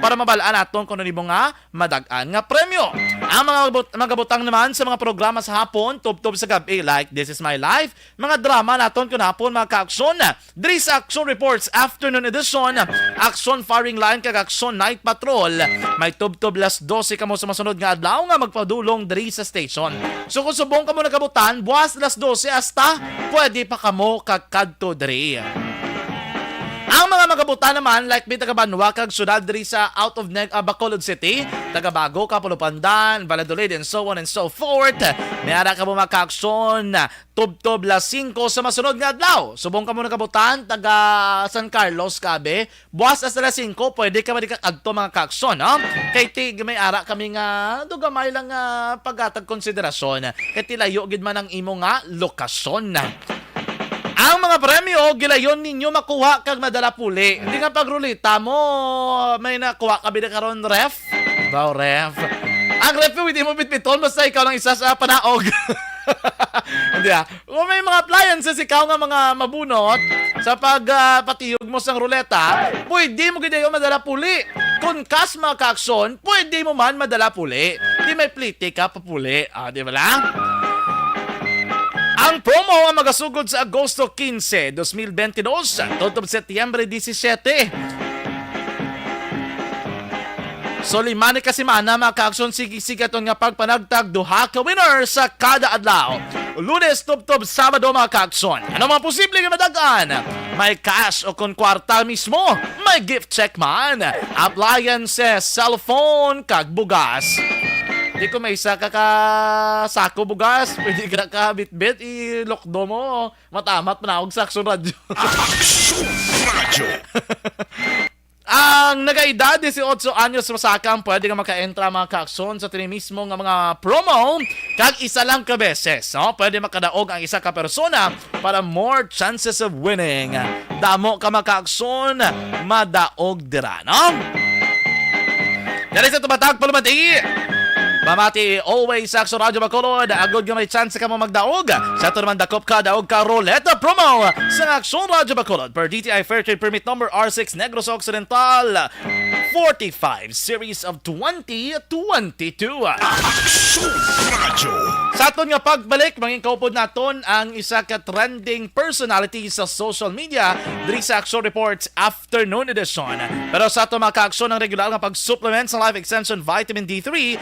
para mabal-an naton kung ano nimo nga madag-an nga premyo. Ang mga but-, mga butang naman sa mga programa sa hapon, tubtob sa gabi, like This Is My Life, mga drama naton kun hapon, mga kaakson. Diri sa Aksyon Reports Afternoon Edition, Aksyon Firing Line kag Aksyon Night Patrol, may tubtob las dose kamo sa masunod nga adlaw nga magpadulong diri sa station. So kung subong kamo nagabutan, buwas las dose hasta pwede pa kamo kakadto diri. Ang mga magabutan naman, like mi, taga Banwa kag syudad diri sa out of Neg-, ah, Bacolod City, taga Bago, Kapulupandan, Valladolid, and so on and so forth. May ara kamo mga kaaksyon, tubtob las singko sa masunod nga adlaw. Subong kamo nagabutan, taga San Carlos, Cabe, buwas hasta las singko, pwede ka man di kakadto, mga kaaksyon, no? Kay ti, may ara kami nga dugamay lang nga paghatag konsiderasyon. Kay ti layo gid man ang imo nga lokasyon. Ang mga premyo, gilayon ninyo makuha kag madala puli. Hindi nga pagrulita mo, may nakuha ka bida karon, ref? Daw, ref. Ang ref, hindi mo bitbiton, basta ikaw lang isa sa panaog. Hindi, ah. Kung may mga appliances ikaw nga mga mabunot sa pag, ah, patiyog mo sang ruleta, pwede mo gid ayo madala puli. Kung kas mga kaaksyon, pwede mo man madala puli. Di may pliti ka pa puli. Ah, di ba lang? Ang promo ang magasugod sa Agosto quince, dos mil veintidós, tubtob Setyembre disisiete. So, lima ni ka semana, mga kaaksyon, sige-sige aton nga pagpanagtag duha ka winner sa kada adlaw. Lunes tubtob Sabado, mga kaaksyon. Ano mga posible nga madag-an? May cash o kon kwarta mismo, may gift check man, appliances, cellphone, kag bugas. Di ko may isa ka, ka sako bugas, pwede ka ka bitbit, ilokdo mo. Matamat na og sa Aksyon Radyo. Aksyon Radyo. Ang nagaedad disiotso anyos pasaka ang pwede nga maka-entra, mga kaaksyon, sa tini mismo nga mga promo, kag isa lang ka beses, no? Pwede makadaog ang isa ka persona para more chances of winning. Damo ka, mga kaaksyon, madaog dira, no? Dali sa tumatag, palumati. Pamati always sa Aksyon Radyo Bacolod. Agod nga may chance ka mo magdaog sa ato naman dakop ka daog ka ruleta promo sa Aksyon Radyo Bacolod per D T I Fair Trade Permit number R six Negros Occidental forty-five series of twenty twenty-two. Aksyon Radyo. Sa aton nga pagbalik, mangin kaupod naton ang isa ka trending personality sa social media diri sa Aksyon Reports Afternoon Edition. Pero sa ato mga kaaksyon, ang regular nga pag-supplement sa Life Extension Vitamin D three,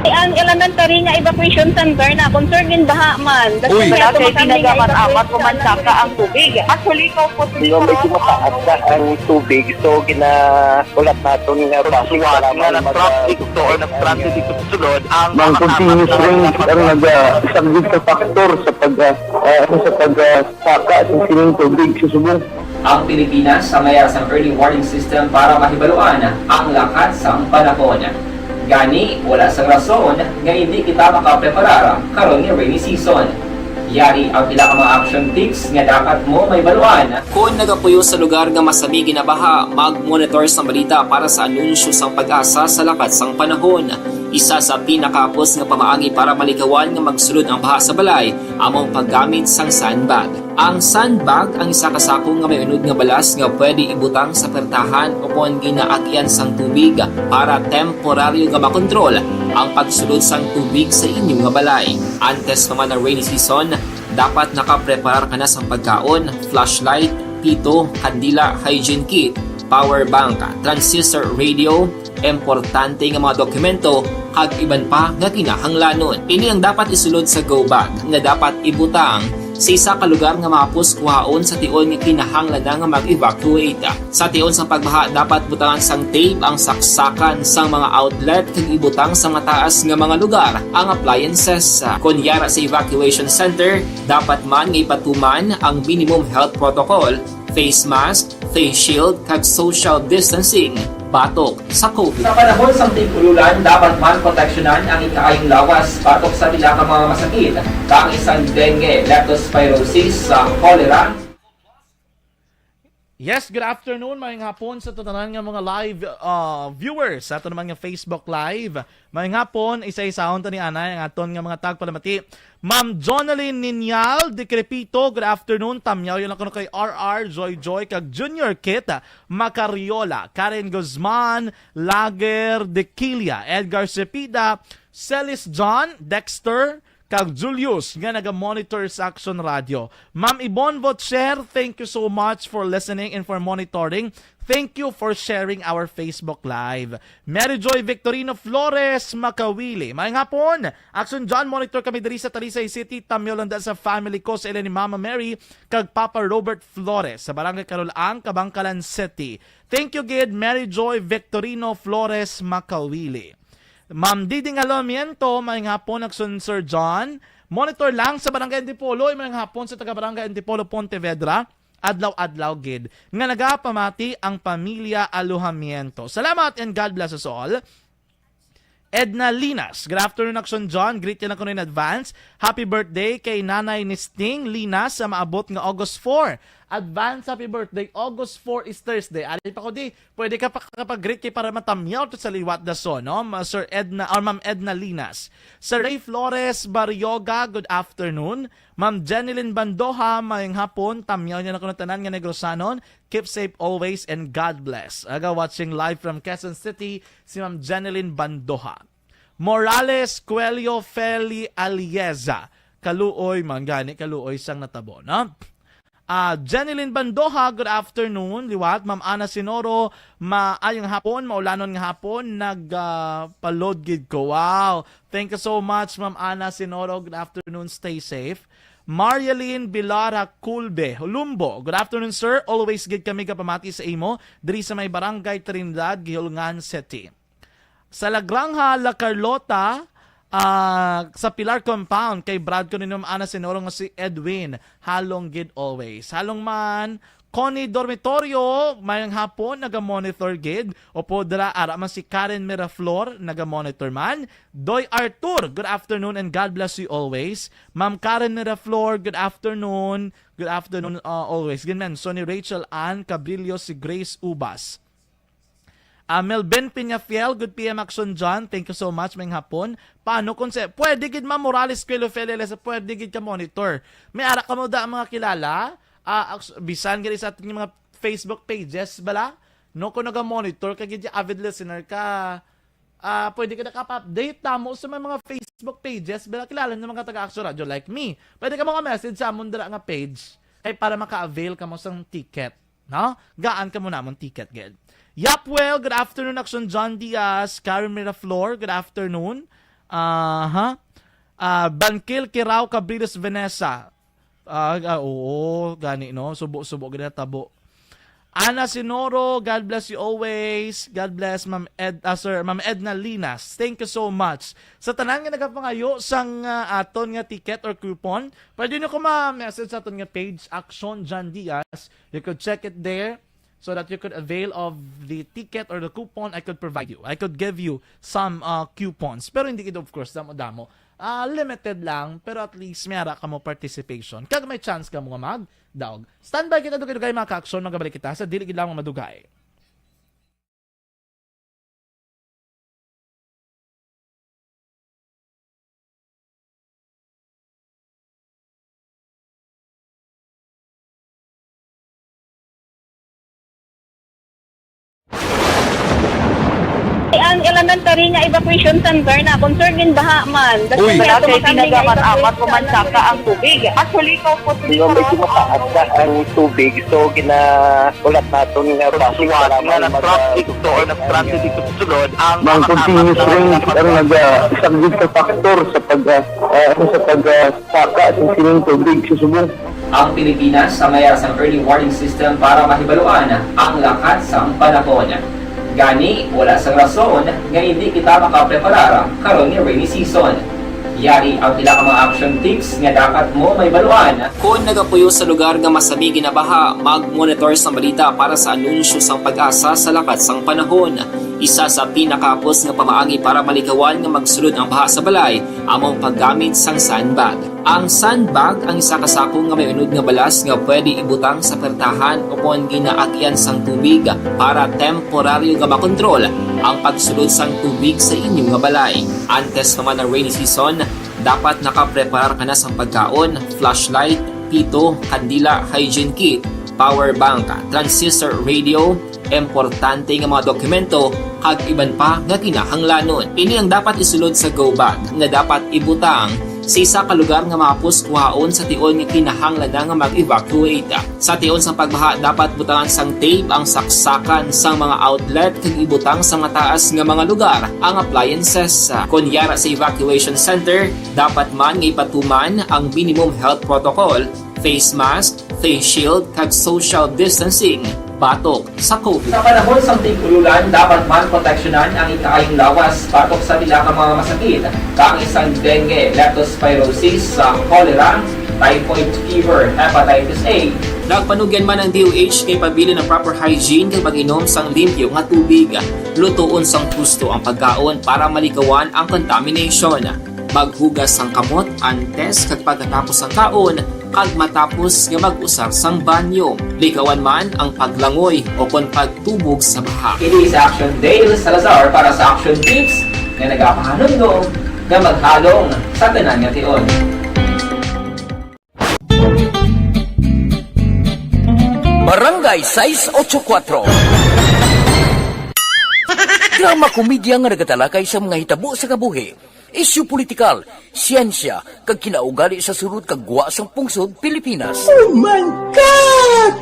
Ang elementary nga evacuation center na concern in baha man. That's Uy. Why Wala ato kay makami nga tinaga man, evacuation amat ko man center. Saka ang tubig. Actually, ko po Di ba, medyo mataas na ang tubig, so ginahulat naton nga Sa bus suwat para nga may nag-traffic maga- to or nag-transit dito sa sulod, ang Ang makatamad continuous na rain ang nagpapag- naga-, isa gid ka factor sa pag, ah, ah, ano, sa pag, ah, saka sa sining tubig sa subong. Ang Pilipinas sa mayara sang early warning system para mahibaluan ang lakat sang panahon. Gani, wala sang rason nga hindi kita makapreparar karon nga rainy season. Yari ang pila ka mga action tips nga dapat mo mahibaluan. Kon nagapuyo sa lugar nga masami ginabaha, mag-monitor sa balita para sa anunsyo sang PAGASA sa lakat sang panahon. Isa sa pinakahapos nga pamaagi para malikawan nga magsulod ang baha sa balay amo ang paggamit sang sandbag. Ang sandbag ang isa ka sako nga may unod nga balas nga pwede ibutang sa pertahan o kon ginaagyan sang tubig para temporaryo nga makontrol ang pagsulod sang tubig sa inyo nga balay. Antes pa man ang rainy season, dapat nakapreparar ka na sang pagkaon, flashlight, pito, kandila, hygiene kit, power bank, transistor radio, importante nga mga dokumento, kag iban pa nga kinahanglanon. Ini ang dapat isulod sa go bag nga dapat ibutang sa isa ka lugar nga mahapos kuhaon sa tion nga kinahanglan na nga mag-evacuate. Sa tion sang pagbaha, dapat butangan sang tape ang saksakan sang mga outlet kag ibutang sa mataas nga mga lugar ang appliances. Kon yara sa evacuation center, dapat man nga ipatuman ang minimum health protocol, face mask, face shield, kag social distancing batok sa COVID. Sa panahon sang tig-ululan, dapat man proteksyonan ang ikaayong lawas batok sa pila ka mga masakit, kaangay sang dengue, leptospirosis, sa cholera. Yes, good afternoon, maayong hapon sa tanan nga mga live, uh, viewers sa aton naman nga Facebook Live. Maayong hapon, isa-isahon ta ni anay ang aton nga mga tagpalamati. Ma'am Jonalyn Ninyal de Crepito, good afternoon. Tamyaw yun lang kuno kay R R, Joy Joy, kag Junior Kit Macariola, Karen Guzman, Lager de Quilla, Edgar Cepeda, Celis John, Dexter, kag Julius nga naga-monitor sa Action Radio. Ma'am Yvonne Votcher, thank you so much for listening and for monitoring. Thank you for sharing our Facebook Live. Mary Joy Victorino Flores Makawili. Maayong hapon. Action John, monitor kami diri sa Talisay City. Tamyaw lang da sa family ko sa ila ni Mama Mary kag Papa Robert Flores sa Barangay Carol-ang, Kabankalan City. Thank you gid, Mary Joy Victorino Flores Makawili. Ma'am Diding Alamiento, maayong hapon, Action Sir John. Monitor lang sa Barangay Antipolo, maayong hapon sa taga Barangay Antipolo, Pontevedra. Adlaw-adlaw gid nga nagapamati ang pamilya Alojamiento. Salamat and God bless us all. Edna Linas, good afternoon, Action John. Greet yan ako in advance. Happy birthday kay Nanay ni Sting Linas sa maabot nga August four. Advance happy birthday. August four is Thursday. Ali pa ko di. Pwede ka pa kapag-greet kay para matamyaw to sa liwat da so, no? Ma-, Sir Edna, or Ma'am Edna Linas. Sir Ray Flores Barrioga, good afternoon. Ma'am Jenilyn Bandoha, maayong hapon. Tamyaw niya na kuno tanan nga Negrosanon. Keep safe always and God bless. Aga, watching live from Quezon City, si Ma'am Jenilyn Bandoha. Morales Cuello Feli Alieza. Kaluoy, man gani, kaluoy sang natabo, no? Ah, Jenilyn Bandoha, good afternoon. Liwat, Ma'am Ana Sinoro, maayong hapon, maulanon nga hapon, nag, ah, pa-load gid ko. Wow. Thank you so much, Ma'am Ana Sinoro. Good afternoon, stay safe. Marielyn Bilara Culbe, Hulumbo. Good afternoon, sir. Always gid kami kapamati sa imo diri sa may Barangay Trinidad, Guihulngan City. Sa Lagranja, La Carlota, ah, sa Pilar Compound, kay Brad ko ni Ma'am Ana Sinoro nga si Edwin. Halong gid always. Halong man, Connie Dormitorio, maayong hapon, naga-monitor gid. Opo, dira, ara man si Karen Miraflor, naga-monitor man. Doy Artur, good afternoon and God bless you always. Ma'am Karen Miraflor, good afternoon. Good afternoon, uh, always. Ginmenso ni Rachel Ann Cabrillo, si Grace Ubas. Ah, Melvin Peñafiel, good P M Action John. Thank you so much, maayong hapon. Paano kung sa, pwede gid, Ma'am Morales Cuello Feliles, pwede gid ka monitor. May ara ka mo da ang mga kilala, ah, aks-, bisan gid sa ating mga Facebook pages, bala? No, kung naga-monitor ka gid, avid listener ka, ah, pwede ka nakapa-update tamo sa may mga Facebook pages, bala, kilala ng mga taga Action Radio like me. Pwede ka mga message sa amon dira nga page kay para maka-avail ka mo sang ticket. No? Gaan ka mo namon ticket, gid. Yapwell, good afternoon, Action John Diaz. Karen Miraflor, good afternoon. Aha. Ah, Bangkil Kirao Cabriles Vanessa. Ah, ah, oo, gani, no? Subo-subo gid tabo. Ana Sinoro, God bless you always. God bless, Ma'am Ed-, ah, Sir, Ma'am Edna Linas. Thank you so much. Sa tanan nga nagapangayo sang, ah, aton nga ticket or coupon, pwede nyo ko ma-message sa aton nga page, Action John Diaz. You could check it there so that you could avail of the ticket or the coupon I could provide you. I could give you some, uh, coupons. Pero hindi gid, of course, damo-damo. Ah, limited lang, pero at least may ara kamo participation. Kag may chance kamo nga magdaog. Standby kita, dugay-dugay, mga ka-action, magabalik kita sa dili gid lamang madugay. Ang elementary nga evacuation center na concern gin baha man. Uy. Wala kay tinaga man amat ko man saka ang tubig. Actually, ko po. Di ba, medyo mataas na ang tubig, so ginaulat naton nga suwat nga nag-traffic to or nag-transit dito sa sulod ang mga continuous rain ang nagasaglit sa factor sa pag, ah, ah, sa pag, ah, saka sa sining tubig sa subong. Ang Pilipinas ang may sang early warning system para mahibaluan ang lakat sang panahon. Gani, wala sang rason nga hindi kita makapreparar karon nga rainy season. Yari ang pila ka mga action tips nga dapat mo mahibaluan. Kon nagapuyo sa lugar nga masami ginabaha, mag-monitor sang balita para sa anunsyo sang PAGASA sa lakat sang panahon. Isa sa pinakahapos nga pamaagi para malikawan nga magsulod ang baha sa balay amo ang paggamit sang sandbag. Ang sandbag ang isa ka sako nga may unod nga balas nga pwede ibutang sa pertahan ukon ginaagian sang tubig para temporaryo nga makontrol ang pagsulod sang tubig sa inyo nga balay. Antes pa man ang rainy season, dapat nakapreparar ka na sang pagkaon, flashlight, pito, kandila, hygiene kit, power bank, transistor radio, importante nga mga dokumento, kag iban pa nga kinahanglanon. Ini ang dapat isulod sa go bag nga dapat ibutang sa isa ka lugar nga mahapos kuhaon sa tion nga kinahanglan na nga mag-evacuate. Sa tion sang pagbaha, dapat butangan sang tape ang saksakan sang mga outlet kag ibutang sa mataas nga mga lugar ang appliances. Kon yara sa evacuation center, dapat man nga ipatuman ang minimum health protocol, face mask, face shield, kag social distancing batok sa COVID. Sa panahon sang tig-ululan, dapat man proteksyonan ang ikaayong lawas batok sa pila ka mga masakit, kaangay sang dengue, leptospirosis, sa cholera, typhoid fever, hepatitis A. Nagpanugyan man ang D O H kay pabilin ang proper hygiene kag pag-inom sang limpyo nga tubig. Lutoon sang husto ang pagkaon para malikawan ang contamination. Maghugas sang kamot antes kag pagkatapos sang kaon, kag matapos nga mag-usar sang banyo. Likawan man ang paglangoy o kon pagtubog sa baha. Ini si Action Dale Salazar para sa Action Tips nga nagapahanumdom nga maghalong sa tanan nga tion. Barangay sais ocho kuatro. Drama komedya nga nagatalakay sa mga hitabo sa kabuhi, isyu politikal, siyensya, kag kinaugali sa sulod kag gwa sang pungsod Pilipinas. Oh my God!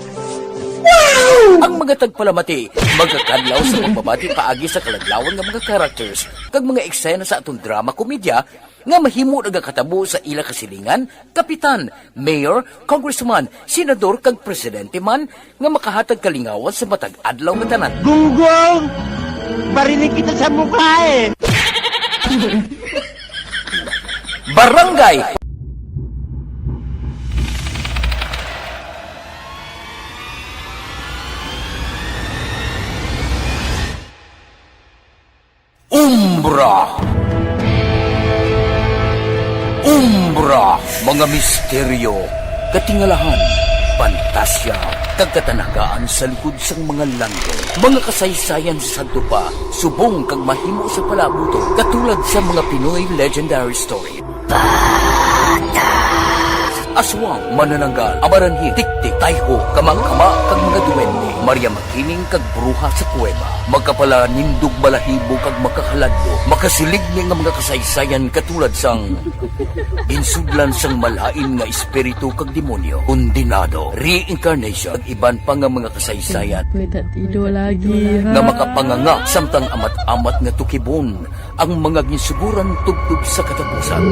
Wow! Ang mga tagpalamati magakadlaw sa pagbabati paagi sa kaladlawan nga mga characters kag mga eksena sa aton drama komedya nga mahimo nagakatabo sa ila kasilingan, kapitan, mayor, congressman, senador, kag presidente man nga makahatag kalingawan sa matag adlaw nga tanan. Gunggong! Barinig kita sa mukha eh! Barangay Umbra. Umbra, mga misteryo, katingalahan, pantasya, kag katanagaan sa likod sang mga landong. Mga kasaysayan sa sadto pa, subong kag mahimo sa palaabuton, katulad sa mga Pinoy legendary story. Bata. A Suwang, manananggal, amaranhi, tiktik, tayho, kamangkama, kag mga duwende, Maria Makiling kag bruha sa kuweba, makapalanindog balahibo kag makahaladlo, makasiligni nga mga kasaysayan katulad sang ginsudlan sang malain nga espiritu kag demonyo, kondenado, reincarnation, kag iban pa nga mga kasaysayan May tatido lagi, ha? Nga makapanganga samtang amat-amat nga tukibon ang mga ginsuguran tubtob sa katapusan.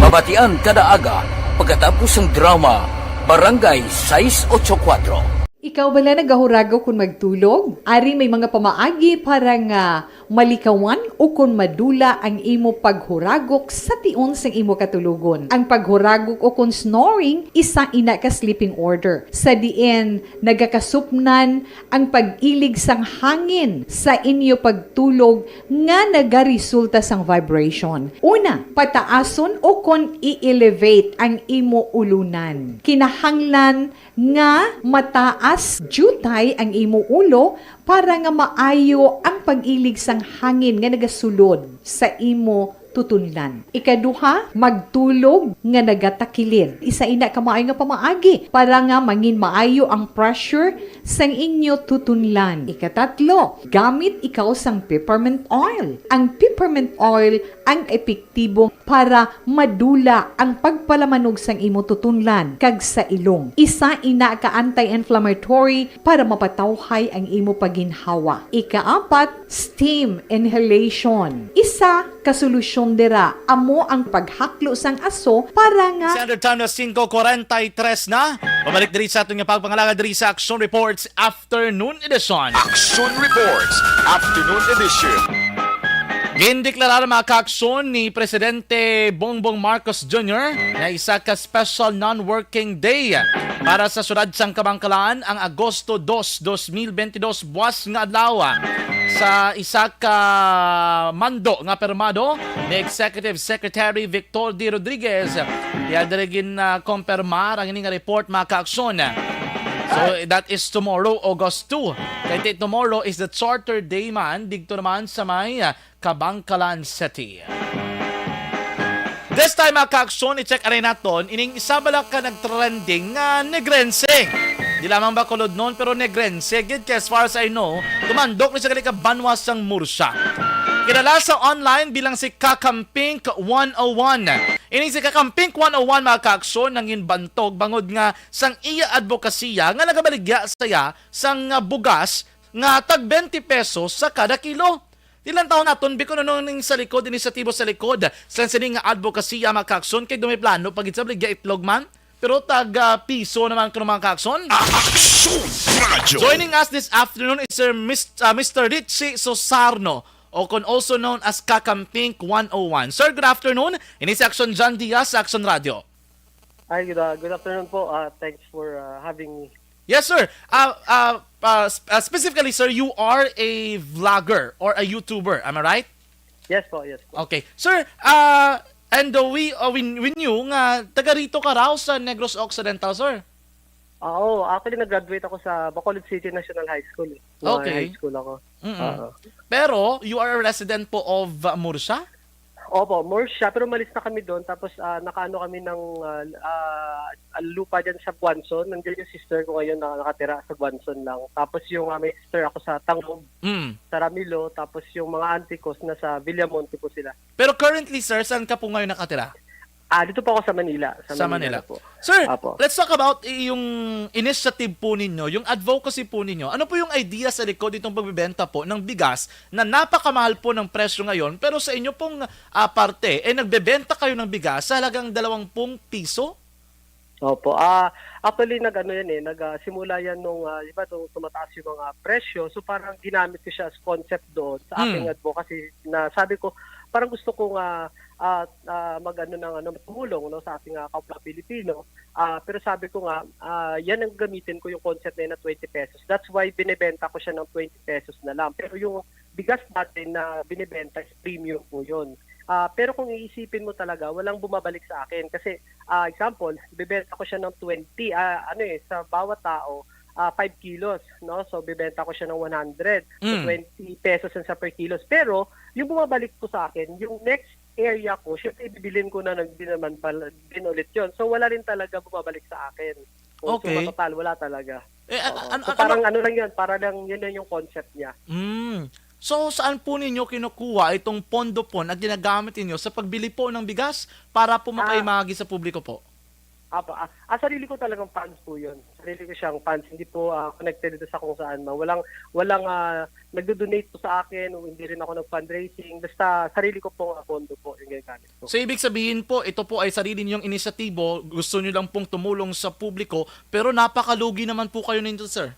Mabatian kada aga pagkatapos sang drama Barangay sais ocho kuwatro. Ikaw bala nagahuragok kon magtulog? Ari may mga pamaagi para nga malikawan o kon madula ang imo paghuragok sa tion sang imo katulogon. Ang paghuragok o kon snoring, isa ina ka sleeping order, sa diin nagakasupnan ang pag-ilig sang hangin sa inyo pagtulog nga nagaresulta sang vibration. Una, pataason o kon i-elevate ang imo ulunan. Kinahanglan nga mataas diutay ang imo ulo para nga maayo ang pag-ilig sang hangin nga nagasulod sa imo tutunlan. Ikaduha, magtulog nga nagatakilid. Isa ina ka maayo nga pamaagi para nga mangin maayo ang pressure sang inyo tutunlan. Ikatatlo, gamit ikaw sang peppermint oil. Ang peppermint oil ang epektibo para madula ang pagpalamanog sang imo tutunlan kag sa ilong. Isa ina ka anti-inflammatory para mapatawhay ang imo pagginhawa. Ikaapat, steam inhalation. Isa ka solusyon dira amo ang paghaklo sang aso para nga Standard time na singko kuwarenta y tres na. Pabalik diri sa aton nga pagpangalagad diri sa Action Reports Afternoon Edition. Action Reports Afternoon Edition. Gindeklarar, mga ka-aksyon, ni Presidente Bongbong Marcos Junior nga isa ka special non-working day para sa siyudad sang Kabankalan ang Agosto dos, dos mil benti dos, buwas nga adlaw, sa isa ka mando nga pirmado ni Executive Secretary Victor D. Rodriguez. Iya diri gin, ah, kompirmar ang ini nga report, mga ka-aksyon. So, that is tomorrow, August two. Kay ti-, tomorrow is the Charter Day man, didto naman sa may, ah, Kabankalan City. This time, mga ka-aksyon, i-check anay naton ining isa bala ka nagtrending nga Negrense. Di lamang Bacolodnon, pero Negrense gid, kay as far as I know, tumandok ni sa gali ka banwa sang Murcia. Kilala sa online bilang si Kakampink one oh one. Ining si Kakampink one oh one, mga ka-aksyon, nanginbantog bangod nga sang iya adbokasiya nga nagabaligya sa iya sang, ah, bugas nga tag twenty pesos sa kada kilo. Tilantahon naton, Bicol, ano ning sa likod, inisyatibo sa likod sang sini nga adbokasiya, mga ka-aksyon, kay daw may plano pa gid sa baligya itlog man, pero tag, ah, piso naman kuno, mga ka-aksyon. Action Radio. Joining us this afternoon is Sir Mis-, ah, Mister Richie Susarno, o kon also known as Kakampink one oh one. Sir, good afternoon. Ini si Action John Diaz sa Action Radio. Hi, good, uh, good afternoon po. Uh, thanks for, uh, having me. Yes, sir. Uh, uh, uh, sp-, uh, specifically, sir, you are a vlogger or a YouTuber. Am I right? Yes po, yes po. Okay. Sir, uh, and, uh, we, uh, we, we knew nga taga rito ka raw sa Negros Occidental, sir. Ah, oo, actually, nag-graduate ako sa Bacolod City National High School, eh. Mga Okay. high school ako. Mm-mm. Oo. Pero, you are a resident po of, uh, Murcia? Opo, Murcia, pero umalis na kami doon. Tapos, ah, nakaano kami ng, ah, ah, lupa dyan sa Guanzon. Nandiyan yung sister ko ngayon na nakatira sa Guanzon lang. Tapos yung, ah, may sister ako sa Tangub, Mm. sa Ramilo. Tapos yung mga auntie ko, nasa Villamonte po sila. Pero currently, sir, saan ka po ngayon nakatira? Ah, dito po ako sa Manila. Sa Sa Manila Manila. po. Sir, Apo. let's talk about i-, yung initiative po ninyo, yung advocacy po ninyo. Ano po yung idea sa likod itong pagbebenta po ng bigas na napakamahal po ng presyo ngayon, pero sa inyo pong, ah, parte, eh, nagbebenta kayo ng bigas sa halagang dalawang pung piso? Opo. Ah, actually, nag-ano yan eh, nag, ah, simula yan nung, ah, di ba, nung tumataas yung mga presyo. So, parang ginamit ko siya as concept doon sa aking Hmm. advocacy na sabi ko, parang gusto ko nga, ah, ah, mag-ano ng ano, tumulong, no, sa ating, ah, kapwa Pilipino. Ah, pero sabi ko nga, ah, yan ang gamitin ko, yung concept na yun na twenty pesos. That's why binebenta ko siya ng twenty pesos na lang. Pero yung bigas natin na binebenta is premium po yun. Ah, pero kung iisipin mo talaga, walang bumabalik sa akin. Kasi, ah, example, bibenta ko siya ng twenty, ah, ano eh, sa bawat tao, ah, five kilos, no? So, bibenta ko siya ng one hundred. So, Mm. twenty pesos yun sa per kilos. Pero, yung bumabalik po sa akin, yung next area ko, syempre, bibilin ko na nag-, din naman pala, din ulit yun. So, wala rin talaga bumabalik sa akin. So, so, Okay. matotal, wala talaga. Eh, an- Oo. an- So, an- parang ano, ano lang yun, para lang yun na yung concept niya. mm. So, saan po ninyo kinukuha itong pondo po na ginagamit ninyo sa pagbili po ng bigas para po Ah. makaimagi sa publiko po? Apo, ah, ah, sarili ko talagang funds po yun. Sarili ko siyang funds. Hindi po ah, connected ito sa kung saan man. Walang, walang ah, nagdo-donate po sa akin o hindi rin ako nag-fundraising. Basta sarili ko pong ah, pondo po yung ginagamit ko. So, ibig sabihin po, ito po ay sarili ninyong inisyatibo, gusto niyo lang pong tumulong sa publiko, pero napakalugi naman po kayo nito, sir.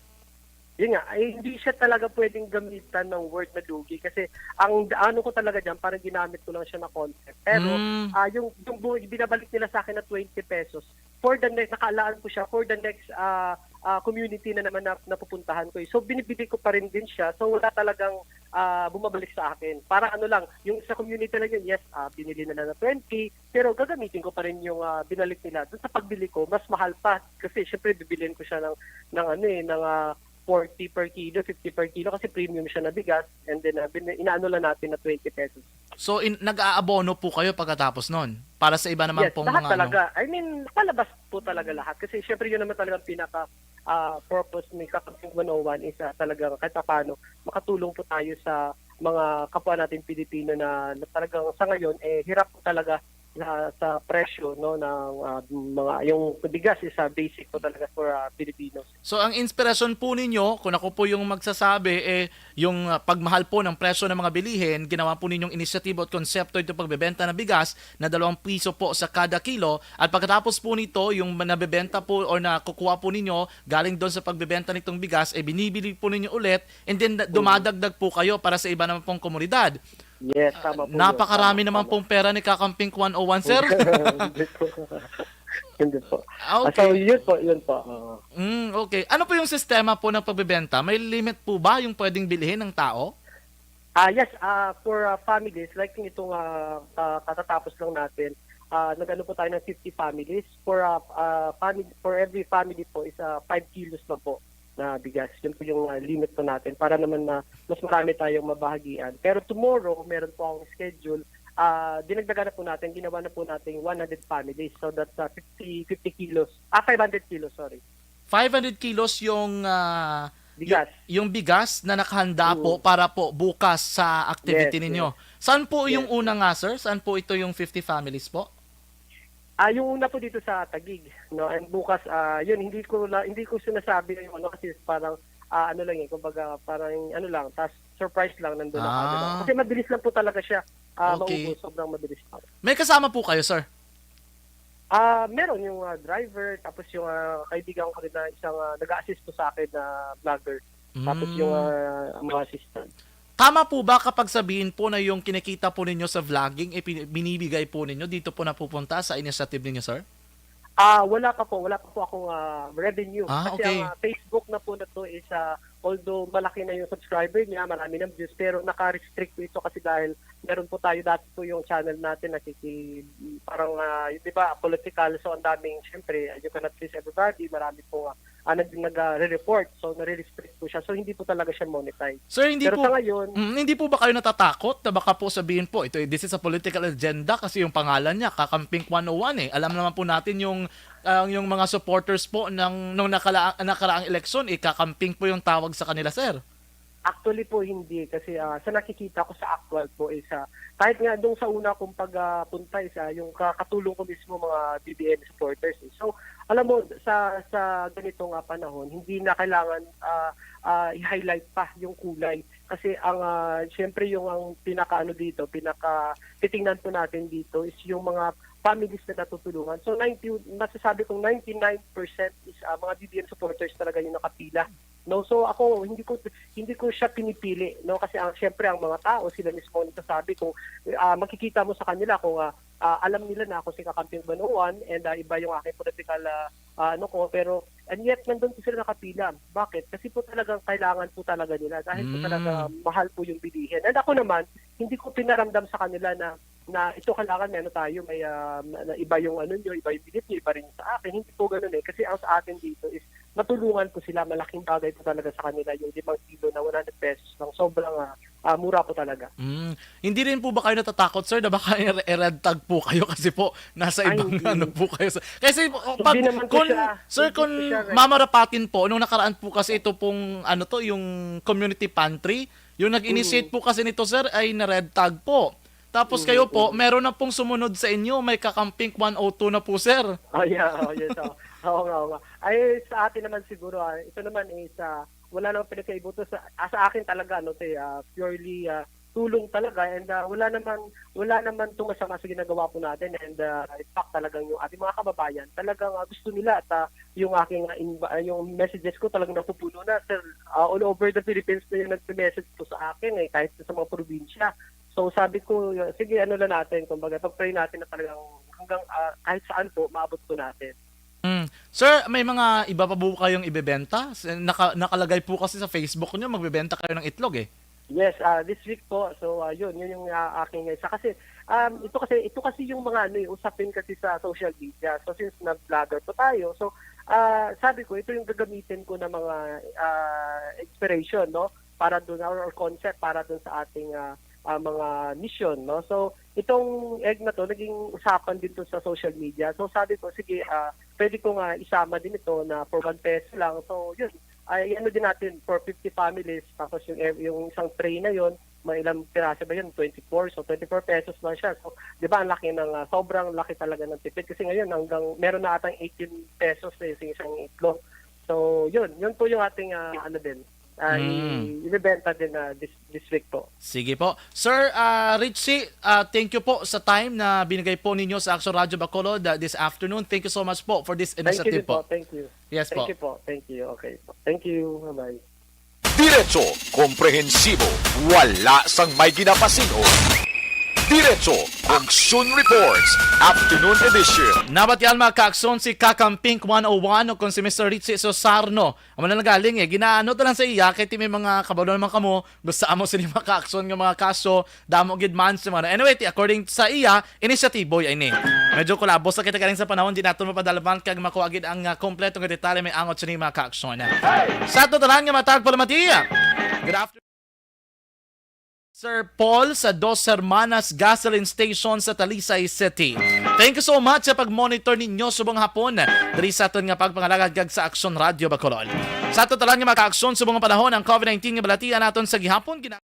Yun nga, ay hindi siya talaga pwedeng gamitan ng word na lugi kasi ang ano ko talaga dyan, parang ginamit ko lang siya na concept. Pero Mm. ah, yung, yung bu- binabalik nila sa akin na twenty pesos, for the next, nakaalaan ko siya for the next ah, ah, community na naman na napupuntahan ko. Eh. So binibigay ko pa rin din siya. So wala talagang ah, bumabalik sa akin. Parang ano lang, yung sa community lang yun, yes, ah, binili na lang ng twenty, pero gagamitin ko pa rin yung ah, binalik nila. Doon sa pagbili ko, mas mahal pa. Kasi syempre, bibilihan ko siya ng, ng ano eh, ng ah, forty per kilo, fifty per kilo kasi premium siya na bigas. And then, ah, bin- inaano lang natin na twenty pesos. So, in, nag-aabono po kayo pagkatapos nun? Para sa iba naman Yes, pong lahat mga ano? talaga. I mean, palabas po talaga lahat. Kasi syempre yun naman talaga ang pinaka ah, purpose ni Kakamping one oh one is ah, talagang kahit paano makatulong po tayo sa mga kapwa natin Pilipino na, na talagang sa ngayon eh hirap po talaga sa, sa presyo no ng ah, mga yung bigas is ah, basic po talaga for ah, Filipinos. So, ang inspirasyon po ninyo, kung ako po yung magsasabi, eh, yung ah, pagmahal po ng presyo ng mga bilihin, ginawa po ninyong inisyatibo at konsepto ito pagbebenta ng bigas na dalawang piso po sa kada kilo. At pagkatapos po nito, yung nabebenta po o nakukuha po ninyo galing doon sa pagbebenta nitong bigas, eh, binibili po ninyo ulit, and then dumadagdag po kayo para sa iba naman pong komunidad. Yes, tama po. yun. Napakarami Tama, naman tama. pong pera ni Kakamping one oh one, sir. Hindi po. Hindi po. Ah, Ah, so, okay. yun po, yun po. Oo. Mm, okay. Ano po yung sistema po ng pagbebenta? May limit po ba yung pwedeng bilhin ng tao? Ah, yes, ah, for ah, families, like itong ah, ah, katatapos lang natin, ah, nag-ano po tayo ng fifty families. For ah, ah, family, for every family po is ah, five kilos lang po na bigas. Yun po yung ah, limit po natin para naman na mas marami tayong mabahagian. Pero tomorrow, meron po akong schedule. Ah, dinagdagan na po natin, ginawa na po natin one hundred families. So that's ah, fifty, fifty kilos. Ah, five hundred kilos, sorry. Five hundred kilos yung ah, Bigas. y- yung bigas na nakahanda po Mm. para po bukas sa activity Yes, ninyo. yes. Saan po yung Yes, una nga, sir? Saan po ito yung fifty families po? Ah, yung una po dito sa Taguig, no? And bukas ah, yun hindi ko la, hindi ko sinasabi yung ano kasi parang ah, ano lang eh, kumbaga parang ano lang, tas surprise lang nandun ako. Ah. Ano lang. Kasi mabilis lang po talaga siya ah, Okay. maubos, sobrang mabilis lang. May kasama po kayo, sir? Ah, meron yung ah, driver, tapos yung ah, kaibigan ko rin na isang ah, nag-assist po sa akin na vlogger. Tapos yung Mm. ah, ang mga assistant. Tama po ba kapag sabihin po na yung kinikita po ninyo sa vlogging, eh, pin- binibigay po ninyo, dito po napupunta sa initiative ninyo, sir? Ah, wala pa po, wala pa po akong ah, revenue. Ah, Kasi okay. ang ah, Facebook na po na to is ah, although malaki na yung subscriber niya, marami ng views, pero naka-restrict po ito kasi dahil meron po tayo dati po yung channel natin na kiki, parang ah, yun, 'di ba, political, so ang daming, syempre, you cannot please everybody, marami po ah, ah, nag, nag-report, so nare-restrict po siya, so hindi po talaga siya monetize. Sir, hindi Pero po sa ngayon, Mm, hindi po ba kayo natatakot na baka po sabihin po, ito, this is a political agenda kasi yung pangalan niya, Kakamping one oh one eh. Alam naman po natin yung, ah, yung mga supporters po ng nung nakala, nakaraang eleksyon, eh, Kakamping po yung tawag sa kanila, sir. Actually po hindi kasi ah, sa nakikita ko sa actual po is ah, kahit nga doon sa una kong pagpunta is ah, yung ka- katulong ko mismo mga B B M supporters. Eh. So alam mo sa sa ganitong ah, panahon hindi na kailangan ah, ah, i-highlight pa yung kulay kasi ang ah, syempre yung ang pinaka ano dito, pinaka titingnan po natin dito is yung mga families na natutulungan. So ninety, masasabi kong ninety-nine percent is ah, mga B B M supporters talaga yung nakapila. No, so ako hindi ko hindi ko siya pinipili, no, kasi ang syempre ang mga tao sila mismo ang nagsasabi kung ah, makikita mo sa kanila kung ah, ah, alam nila na ako si Kakamping Banuan and ah, iba yung aking political ah, ah, ano ko, pero and yet nandun po sila nakapila. Bakit? Kasi po talagang kailangan po talaga nila dahil po Mm. talaga mahal po yung bilihin. And ako naman, hindi ko pinaramdam sa kanila na na ito kailangan may ano tayo, may ah, na, na iba yung ano nyo, iba yung bilib nyo, iba rin yung sa akin. Hindi po ganun eh. Kasi ang sa atin dito is matulungan po sila. Malaking bagay po talaga sa kanila yung limang kilo na one hundred pesos lang. Sobrang ah, Ah, mura po talaga. Mm. Hindi rin po ba kayo natatakot, sir, na baka i-, i-red tag po kayo kasi po nasa Ay, ibang hindi. ano po kayo, sir? Kasi po, Hindi pag, naman po kung, siya, sir, hindi po kung siya red. mamarapatin po, nung nakaraan po kasi ito pong, ano to, yung community pantry, yung nag-initiate Mm. po kasi nito, sir, ay na-red tag po. Tapos Mm, kayo po, mm. meron na pong sumunod sa inyo, may Kakamping one oh two na po, sir. Oh, yeah, oh, yes, oh. Oo nga, oo nga. Ay, sa atin naman siguro, ah, ito naman is, ah, wala namang pinagkaiba to sa, ah, sa akin talaga, ano, te, ah, purely, ah, tulong talaga, and, ah, wala naman, wala naman itong masama sa ginagawa po natin, and, ah, in fact, talagang yung ating mga kababayan, talagang, ah, gusto nila at, ah, yung aking, ah, inba-, ah, yung messages ko talagang napupuno na, sir. Ah, all over the Philippines na yung nagme-message po sa akin, eh, kahit sa mga probinsya. So, sabi ko, "Sige, ano lang natin, kumbaga, pag-pray natin na talagang hanggang, ah, kahit saan po, maabot po natin." Mm. Sir, may mga iba pa po kayong ibebenta? S-, naka-, nakalagay po kasi sa Facebook nyo, magbebenta kayo ng itlog eh. Yes, ah, this week po. So, ah, yun, yun yung, ah, aking isa. Kasi, um, ito kasi, ito kasi yung mga, ano, eh, usapin kasi sa social media. So, since nag-vlogger po tayo, so, ah, sabi ko, ito yung gagamitin ko na mga, ah, inspiration, no? Para dun, or, or concept para dun sa ating, ah, ah, mga mission, no? So, itong egg na to, naging usapan din to sa social media. So, sabi ko, sige, ah, pwede ko nga isama din ito na for one peso lang. So, yun, ay ano din natin for fifty families, tapos yung, yung isang tray na yon, may ilang piraso ba yun? Twenty-four. So, twenty-four pesos lang siya. So, di ba, ang laki ng, ah, sobrang laki talaga ng tipid. Kasi ngayon, hanggang, meron na atang eighteen pesos na yung isang itlog. So, yun. Yun po yung ating, ah, ano din, ah, Mm. i-, ibebenta din, ah, this, this week po. Sige po. Sir, ah, Richie, ah, thank you po sa time na binigay po ninyo sa Action Radio Bacolod, ah, this afternoon. Thank you so much po for this Thank you initiative din po. po. Thank you. Yes Thank po. you po. Thank you. Okay po. Thank you. Bye-bye. Diretso, komprehensibo, wala sang may ginapasin-on. Diretso, Action Reports, Afternoon Edition. Nabatian, mga ka-aksyon, si Kakang Pink one oh one o kung si Mister Richie Susarno. Amo na lang galing eh. Ginaano ta lang sa iya, kay ti may mga kabalo naman kamo, gusto amo sini mga ka-aksyon nga mga kaso, damo gid man sa mga. Anyway, ti, according sa iya, inisyatibo ya ini. Medyo kulabos na kita galing sa panahon, di naton mapadalman kag makuha gid ang, ah, kompleto nga detalye may angot sini mga ka-aksyon. Sa aton tanan nga matag palamati. Good afternoon. Sir Paul sa Dos Hermanas Gasoline Station sa Talisay City. Thank you so much sa pag-monitor ninyo subong hapon diri sa aton nga pagpangalagad kag sa Aksyon Radio Bacolod. Sa aton tanan nga mga ka-aksyon subong nga panahon, ang COVID nineteen nga balatian naton sa gihapon gina-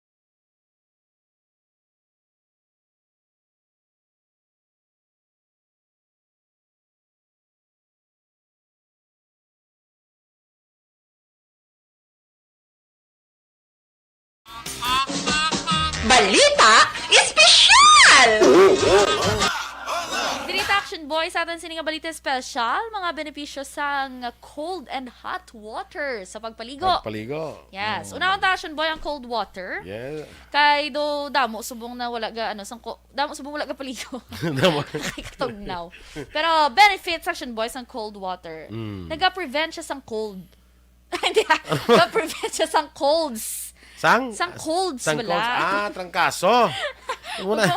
Balita Espesyal! Diri ta, Action Boy, sa aton sini nga balita espesyal, mga benepisyo sang cold and hot water sa pagpaligo. Pagpaligo. Yes. Mm. Unahon ta, Action Boy, ang cold water. Yeah. Kay do damo subong na wala ga, ano, sang ko-, damo subong wala ga paligo. Damo. Kay katugnaw. Pero benefits, Action Boy, sang cold water. Mm. Naga-prevent siya sang cold. Hindi, ah. Naga-prevent siya sang colds. Sang? Sang colds Sang bala. colds. Ah, trangkaso. Ano na?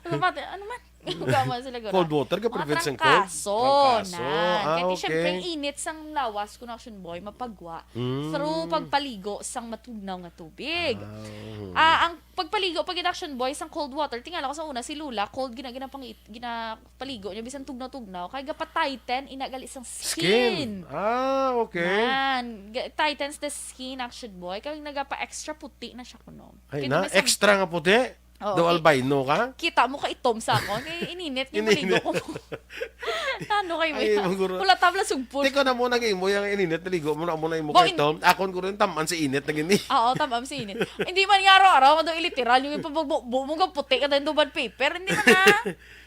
Ano man? Ano man? Gama sila gura. Cold water ka Mga prevent sang cold? trangkaso, Trangkaso. na. Ah, Kaya di, syempre, okay. ang init sang lawas, kuno, Action Boy, mapagwa Mm. through pagpaligo sang matugnaw nga tubig. Ah, mhm. Ah, ang pagpaligo, pag Action Boy, sang cold water, tingala ko sa una, si Lola, cold, gina-, ginapang-, ginapaligo niya, bisan tugnaw-tugnaw, kay gapa-tighten, ina gali sang skin. Skin. Ah, okay. Nan, ga-, tightens the skin, Action Boy, kay nagapa-extra puti na siya kuno. Ay, Kay na, bisan extra nga puti? Oo, Do ki-, albino ka? kita mo ka itom sa akon. Kay ininit nga Ininit. maligo ko. Ano kayo Ay, yan? maguro. Wala tabla sugpon. Tiko na mo nag-imo yung ininit, naligo mo na mo na imo Bo, kay in- Tom. Akon ko rin taman si init na gini. Oo, tamam si init. Hindi man nga araw-araw, mado iliteral yung ipabagbo mo nga puti ka tayong duban paper. Hindi man na.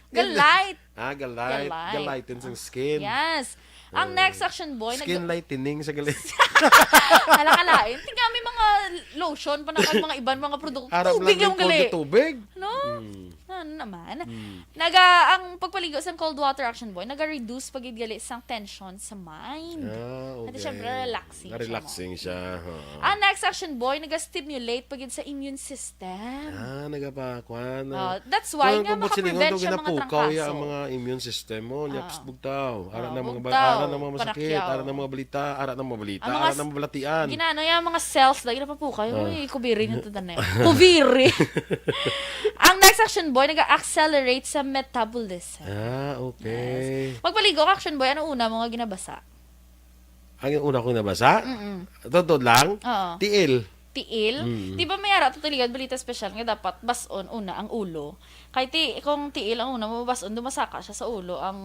Galite. Ah, galite. Galite. Galite sa skin. Yes. Ang Eh, next, Action Boy, nag- skin lightening sa galit. Hala, kalain. Tingnan, may mga lotion pa na kag mga iban, mga produkto. Aram Tubig lang yung yung gali. Tubig. No? Hmm. Ano naman? Mm. Naga, ang pagpaligo sa cold water, Action Boy, naga-reduce pa gid gali sang tension sa mind. Ah, At okay. syempre, relaxing siya mo. Relaxing siya, ha. Ang next, Action Boy, naga-stimulate pa gid sa immune system. Ah, nagapakwan. Ah, that's why Kung nga kung buot silingon, makaprevent daw siya mga ginapukaw ya trangkaso. ang mga immune system mo. Nya, Ah. pst, bugtaw. Ara Ah, na mga ba-, bugtaw. ara na mga masakit, Panakyaw. ara na mga balita, ara na mga balita, Ang mga ara na s-, mga balatian. Ginano ya mga cells, lagi na papukaw. Ah. Uy, kubiri na to, tanay. Kubiri. Ang next, Action Boy, nag-accelerate sa metabolism. Ah, okay. Yes. Magpaligo ka, Action Boy, ano una mo nga ginabasa? Ang una kong nabasa? Mm-mm. Totoo lang? Oo. Tiil. Tiil? Mm. Di ba may ara to tuligad balita special nga dapat bas-on una ang ulo? Kay ti-, kung tiil ang una mo bas-on, dumasaka siya sa ulo. Ang,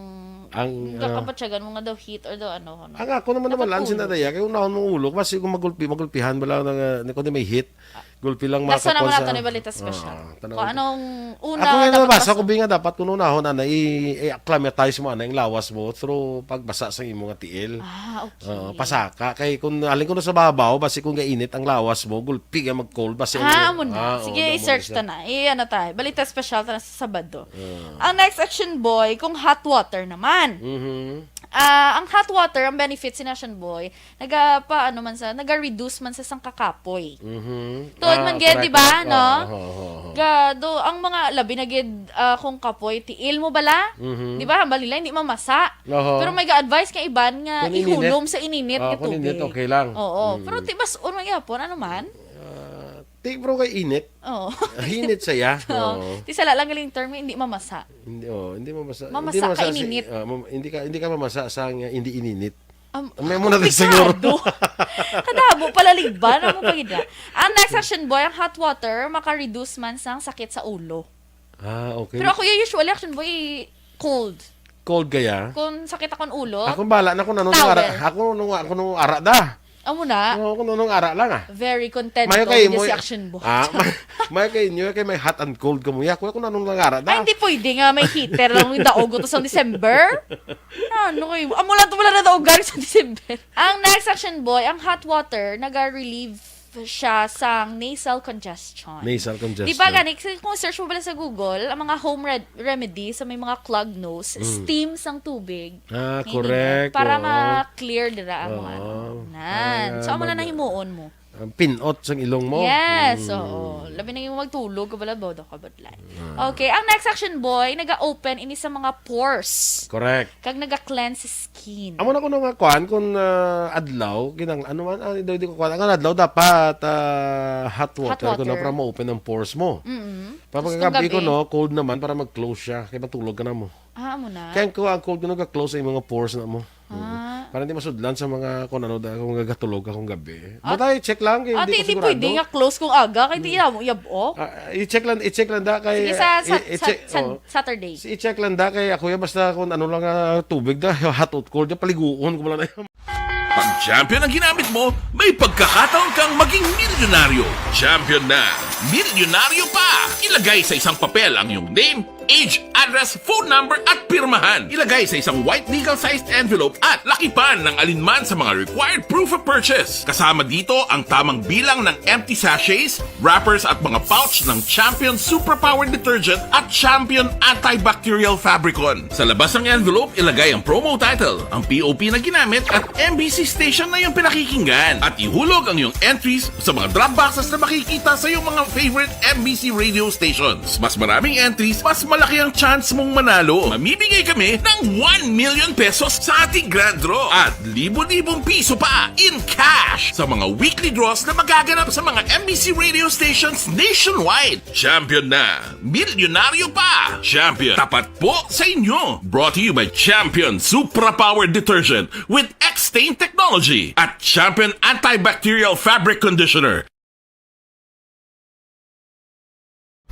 Ang, ang ah, kapatsyagan mo nga daw heat or daw ano, ano. Ang ako naman naman, Nakapulo. Lansin na daya, kay unahon mong ulo, basi kung magulpi, magulpihan ba lang na, na, kung di may heat, gulpi lang Laso naman makakapon nato sa ni balita special. Ah, tanaw Kung ko. anong una Ako nga nabasa nabasa. ko, bi nga dapat kung unahon, ana, i-, i-acclimatize mo, ana, ang lawas mo through pagbasa sa imo nga tiil. Ah, okay. Oo, pasaka. Kay kung alin ko na sa babaw, basi kung gainit ang lawas mo, gulpi ka mag-cold, basi Ah, ang amo na. ah, oo, Sige, amo na i-search siya. ta na. I-, ano ta, balita special ta na sa Sabado. Ah. Ang next, Action Boy, kung hot water naman. Mhm. Ah, ang hot water, ang benefits ni Action Boy, naga pa, ano man sa, naga-reduce man sa sang kakapoy. Mhm. Tuod Ah, man gid, correct, di ba, correct. no? Oo, oo, oo, oo. Ga, do, ang mga, labi na gid, ah, kung kapoy, tiil mo bala? Mhm. Di ba, hambal nila, hindi mamasa. Oho. Pero may ga-advise ka iban nga Kung ininit. ihulom sa ininit Ah, nga kung ininit, tubig. okay lang. Oo. Mm. Pero ti-, bas-on man gyapon, ano man? Ah, ti-, pero kay init. Oo. Ah, init saya. Oo. Oo. Ti sala lang galing term, hindi mamasa. Hindi, oh, hindi mamasa. Mamasa Hindi mamasa ka sa, ininit. ah, mam-, hindi ka, hindi ka mamasa sa nga hindi ininit. Am-, May mo na din komplikado. siguro. Kadamo pala ligban, amo pa gid na. Ang next, Action Boy, ang hot water, maka-reduce man sang sakit sa ulo. Ah, okay. Pero ako, yung usually, Action Boy, cold. Cold kaya? Kung sakit akong ulo, Ako bala na kung anong Towel. ara. Ako nung, ako nung ara da. Amo na. Oo, kung anong ara lang, ah. Very content Mayo ko kay yung mo, si Action Boy. ah, may, mayo kay inyo, kay may hot and cold ka mo. Ya, kuya, kung anong lang ara da. Ay, hindi pwede nga may heater lang yung daog to sa December. Ano kayo? Amo lang to, wala na daog sa December. Ang next, Action Boy, ang hot water, naga-relieve siya sa nasal congestion. Nasal congestion. Di ba gani, kasi kung search mo pala sa Google, ang mga home red-, remedy sa may mga clogged nose, Mm. steam sang tubig. Ah, Hindi correct. na. Para Oo. ma-clear dira ang Oo. ano. Nan. Para So, amo na mag- nahimuon mo. Ang pinot sang ilong mo. Yes, Mm. oo. Labi na yung magtulog ka pala, bodo ka ba? Ah. Okay, ang next, Action Boy, naga-open ini sa mga pores. Correct. Kag naga-cleanse skin. Amo na kuno nga kuan, kung, ah, adlaw, kinang-, ano man, ah, di, di ko kuan. Ang adlaw dapat, ah, hot Hot water, kuno water. para ma-open ang pores mo. Mm-mm. Para Tapos kung pagkagabi gabi? kuno, cold naman para mag-close siya. Kaya matulog ka na mo. Ah, amo na. Kaya ang, ang cold kuno ga-close ang mga pores na mo. Ah. Mm. Para hindi masudlan sa mga kung ano, da-, kung gagatulog ka kung gabi. At But I check lang, kay Ate, hindi hindi ko sigurado. pwede nga close kung aga, kay di mo yabok. Ah, i-check lang, i-check lang da kay, Sige, sa, sa, i-, i-check, sa, sa oh. Saturday. Si i-check lang da kay ako ya, basta kung ano lang nga tubig da, hot or cold, ya paliguon ko lang na. Pag champion ang ginamit mo, may pagkakataon kang maging milyonaryo. Champion na, milyonaryo pa! Ilagay sa isang papel ang iyong name, age, address, phone number, at pirmahan. Ilagay sa isang white legal-sized envelope at lakipan ng alinman sa mga required proof of purchase. Kasama dito ang tamang bilang ng empty sachets, wrappers, at mga pouch ng Champion Superpower Detergent at Champion Antibacterial Fabricon. Sa labas ng envelope, ilagay ang promo title, ang P O P na ginamit, at M B C station na iyong pinakikinggan. At ihulog ang iyong entries sa mga drop boxes na makikita sa iyong mga favorite M B C radio stations. Mas maraming entries, mas malaki ang chance mong manalo. Mamimigay kami ng one million pesos sa ating grand draw at libo-libong piso pa in cash sa mga weekly draws na magaganap sa mga M B C radio stations nationwide. Champion na! Milyonaryo pa! Champion, tapat po sa inyo! Brought to you by Champion Supra Power Detergent with X-Stain Technology at Champion Antibacterial Fabric Conditioner.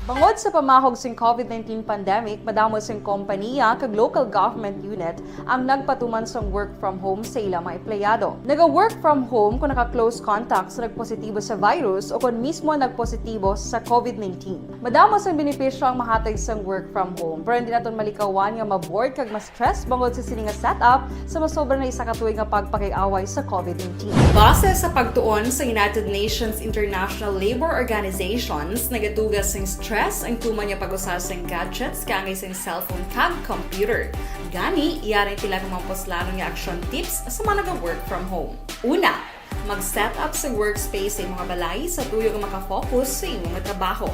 Bangod sa pamahog sing covid nineteen pandemic, madamo sing kompanya kag local government unit ang nagpatuman sang work from home sa ila mga empleyado. Naga-work from home kung naka-close contact sa nagpositibo sa virus o kon mismo nagpositibo sa covid nineteen. Madamo sang benepisyo ang mahatag sang work from home, pero hindi naton malikawan nga ma-bored kag ma-stress bangod sa sini nga setup sa masobra na isa ka tuig nga pagpakig-away sa covid nineteen. Base sa pagtuon sa United Nations International Labour Organizations, nagatuga sing stress stress ang tuman nga pag-usar sang gadgets kaangay sang cellphone kag computer. Gani, yari ang pila ka mga puslanon nga action tips sa mga naga-work from home. Una, mag-set up sa workspace sa imong balay sa tuyo nga makafocus sa imong trabaho.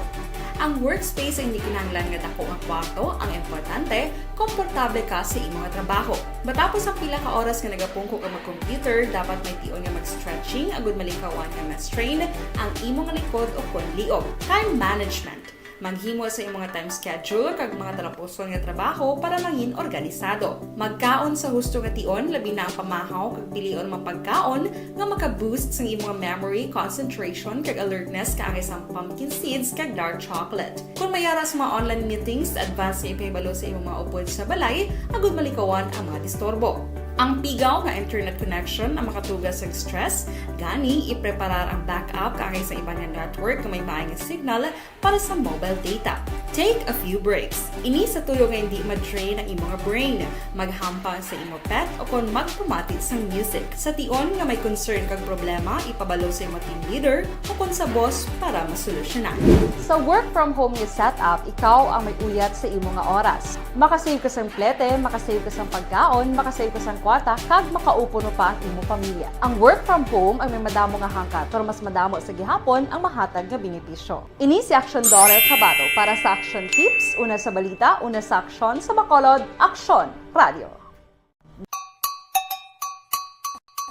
Ang workspace ay hindi kinahanglan nga dako nga kwarto. Ang importante, komportable ka sa imong trabaho. Matapos ang pila ka oras nga nagapungko ka mag-computer, dapat may tion nga mag-stretching agud malikawan nga ma-strain ang imong likod o kon liog. Time management. Maghimo sa imong time schedule kag mga talapuson nga trabaho para mangin organisado. Magkaon sa husto nga tion, labi na ang pamahaw kag pilion mga pagkaon nga maka-boost sang imong memory, concentration, kag alertness kaangay sang pumpkin seeds kag dark chocolate. Kung may ara sa mga online meetings, advance nga ipahibalo sa imong mga upod sa balay agud malikawan ang mga disturbo. Ang pigaw nga internet connection ang makatuga sa stress, gani ipreparar ang backup kaangay sa iban nga network nga may maay nga signal para sa mobile data. Take a few breaks. Ini sa tuyo nga hindi ma-drain ang imong brain. Maghampang sa imo pet o kon magpamati sang music. Sa tion nga may concern kag problema, ipabalo sa imo team leader o kon sa boss para masolusyonan. Sa work from home nga setup, ikaw ang may uyat sa imo nga oras. Makasave ka sang plete, makasave ka sang pagkaon, makasave ka sang kwarta, kag makaupuno pa ang imo pamilya. Ang work from home ang may madamo nga hangkat, pero mas madamo sa gihapon ang mahatag nga benepisyo. Ini si Action Dore Cabato para sa Action Tips, una sa balita, una sa aksyon, sa Bacolod, Aksyon Radio.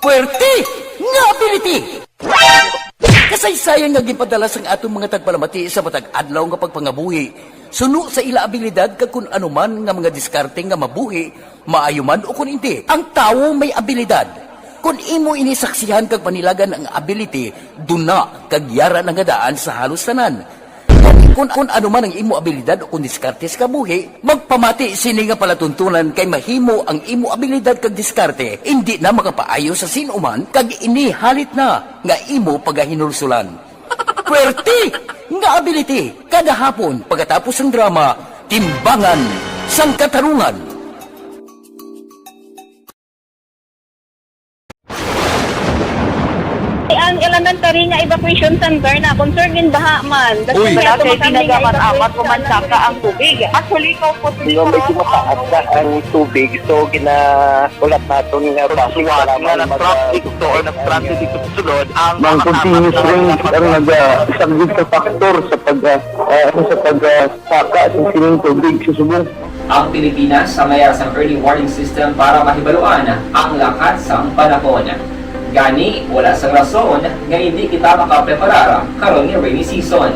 Puwerte nga ability! Kasaysayan nga ginpadala sang aton mga tagpalamati sa matag adlaw nga pagpangabuhi, suno sa ila abilidad kag kun ano man nga mga diskarte nga mabuhi, maayo man o kun indi. Ang tawo may abilidad. Kun imo ini saksihan kag panilagan ang ability, duna kag yara na nga daan sa halos tanan. Kun, kun ano man ang imo abilidad o kun diskarte sa kabuhi, magpamati sini nga palatuntunan kay mahimo ang imo abilidad kag diskarte indi na makapaayo sa sin-o man kag ini halit na nga imo pagahinulsulan. Puwerte nga ability kada hapon pagkatapos sang drama, Timbangan sang Katarungan. Ang elementary nga evacuation center na concern in baha man. Uy. Wala kay ginagamat-amat ko man saka ang tubig. Actually, ikaw po, medyo mataas na ang tubig. So, ginahulat naton nga base nga nag-traffic to or nag-transit dito sa sulod ang mga continuous rain ang nag-, ah, isang big factor sa pag, ah, ah, sa pag, ah, saka sa sining tubig sa subong. Ang Pilipinas sa may sang early warning system para mahibaluan ang lakat sang panahon. Gani, wala sang rason nga hindi kita makapreparar karon nga rainy season.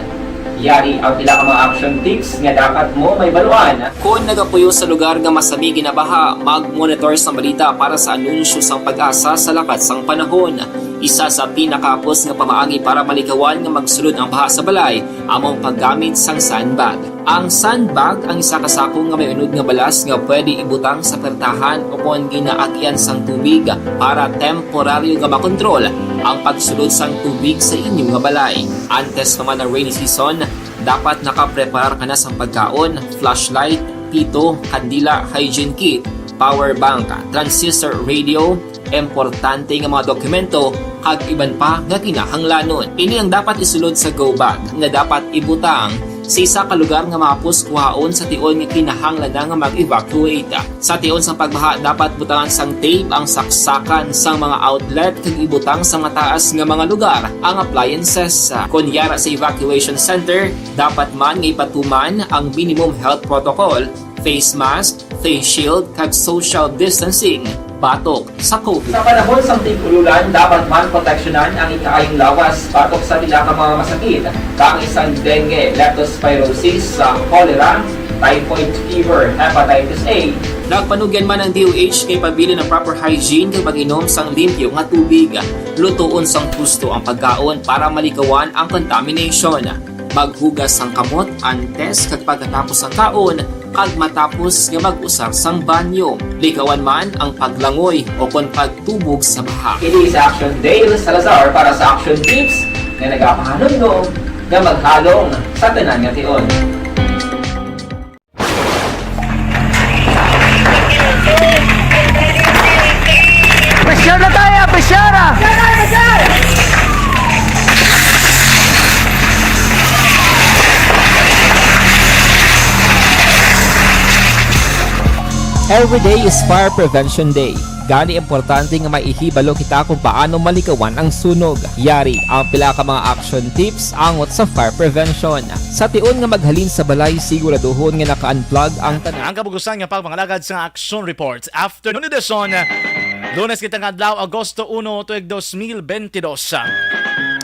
Yari ang pila ka mga action tips nga dapat mo mahibaluan. Kon nagapuyo sa lugar nga masami ginabaha, mag-monitor sang balita para sa anunsyo sang PAGASA sa lakat sang panahon. Isa sa pinakahapos nga pamaagi para malikawan nga magsulod ang baha sa balay amo ang paggamit sang sandbag. Ang sandbag ang isa ka sako nga may unod nga balas nga pwede ibutang sa pertahan o kon ginaagian sang tubig para temporaryo nga makontrol ang pagsulod sang tubig sa inyo nga balay. Antes pa man ang rainy season, dapat nakapreparar ka na sang pagkaon, flashlight, pito, kandila, hygiene kit, power bank, transistor radio, importante nga mga dokumento, kag iban pa nga kinahanglanon. Ini ang dapat isulod sa go bag nga dapat ibutang sa isa ka lugar nga mahapos kuhaon sa tion nga kinahanglan na nga mag-evacuate. Sa tion sang pagbaha, dapat butangan sang tape ang saksakan sang mga outlet kag ibutang sa mataas nga mga lugar ang appliances. Kon yara sa evacuation center, dapat man nga ipatuman ang minimum health protocol, face mask, face shield, kag social distancing batok sa COVID. Sa panahon sang tig-ululan, dapat man proteksyonan ang ikaayong lawas batok sa pila ka mga masakit, kaangay sang dengue, leptospirosis, sa cholera, typhoid fever, hepatitis A. Nagpanugyan man ang D O H kay pabilin ang proper hygiene kag pag-inom sang limpyo nga tubig. Lutoon sang husto ang pagkaon para malikawan ang contamination. Maghugas sang kamot antes kag pagkatapos sang kaon, kag matapos nga mag-usar sang banyo. Likawan man ang paglangoy o kon pagtubog sa baha. Ini si Action Dale Salazar para sa Action Tips nga nagapahanumdom nga maghalong sa tanan nga tion. Pressure na tayo! Pressure! Every day is Fire Prevention Day. Gani importante nga may ihibalo kita kung paano malikawan ang sunog. Yari ang pila ka mga action tips angot sa fire prevention. Sa tion nga maghalin sa balay, siguraduhon nga naka-unplug ang tanan. Ang kabugusan nga pagpangalagad sa action report afternoon edition. Lunes kita nga adlaw, Agosto uno, tuig dos mil bentidós.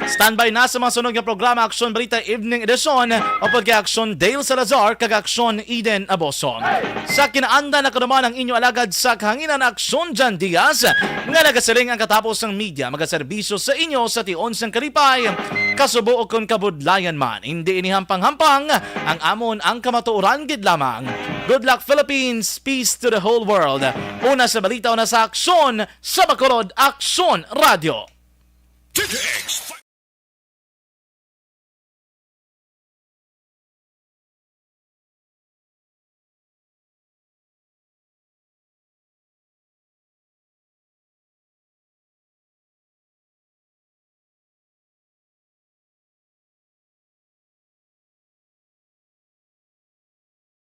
Standby na sa mga sunod nga programa, Action Balita Evening Edition, upod kay Action Dale Salazar kag Action Eden Aboso. Sa kinaandan na naman ang inyo alagad sa kahanginan, Action Jan Diaz, nga nagasiling ang katapos sang media magaserbisyo sa inyo sa tion sang kalipay, kasubo o kon kabudlayan man. Hindi ini hampang-hampang, ang amon ang kamatuoran gid lamang. Good luck, Philippines! Peace to the whole world! Una sa balita, una sa aksyon, sa Bacolod Aksyon Radio. T T X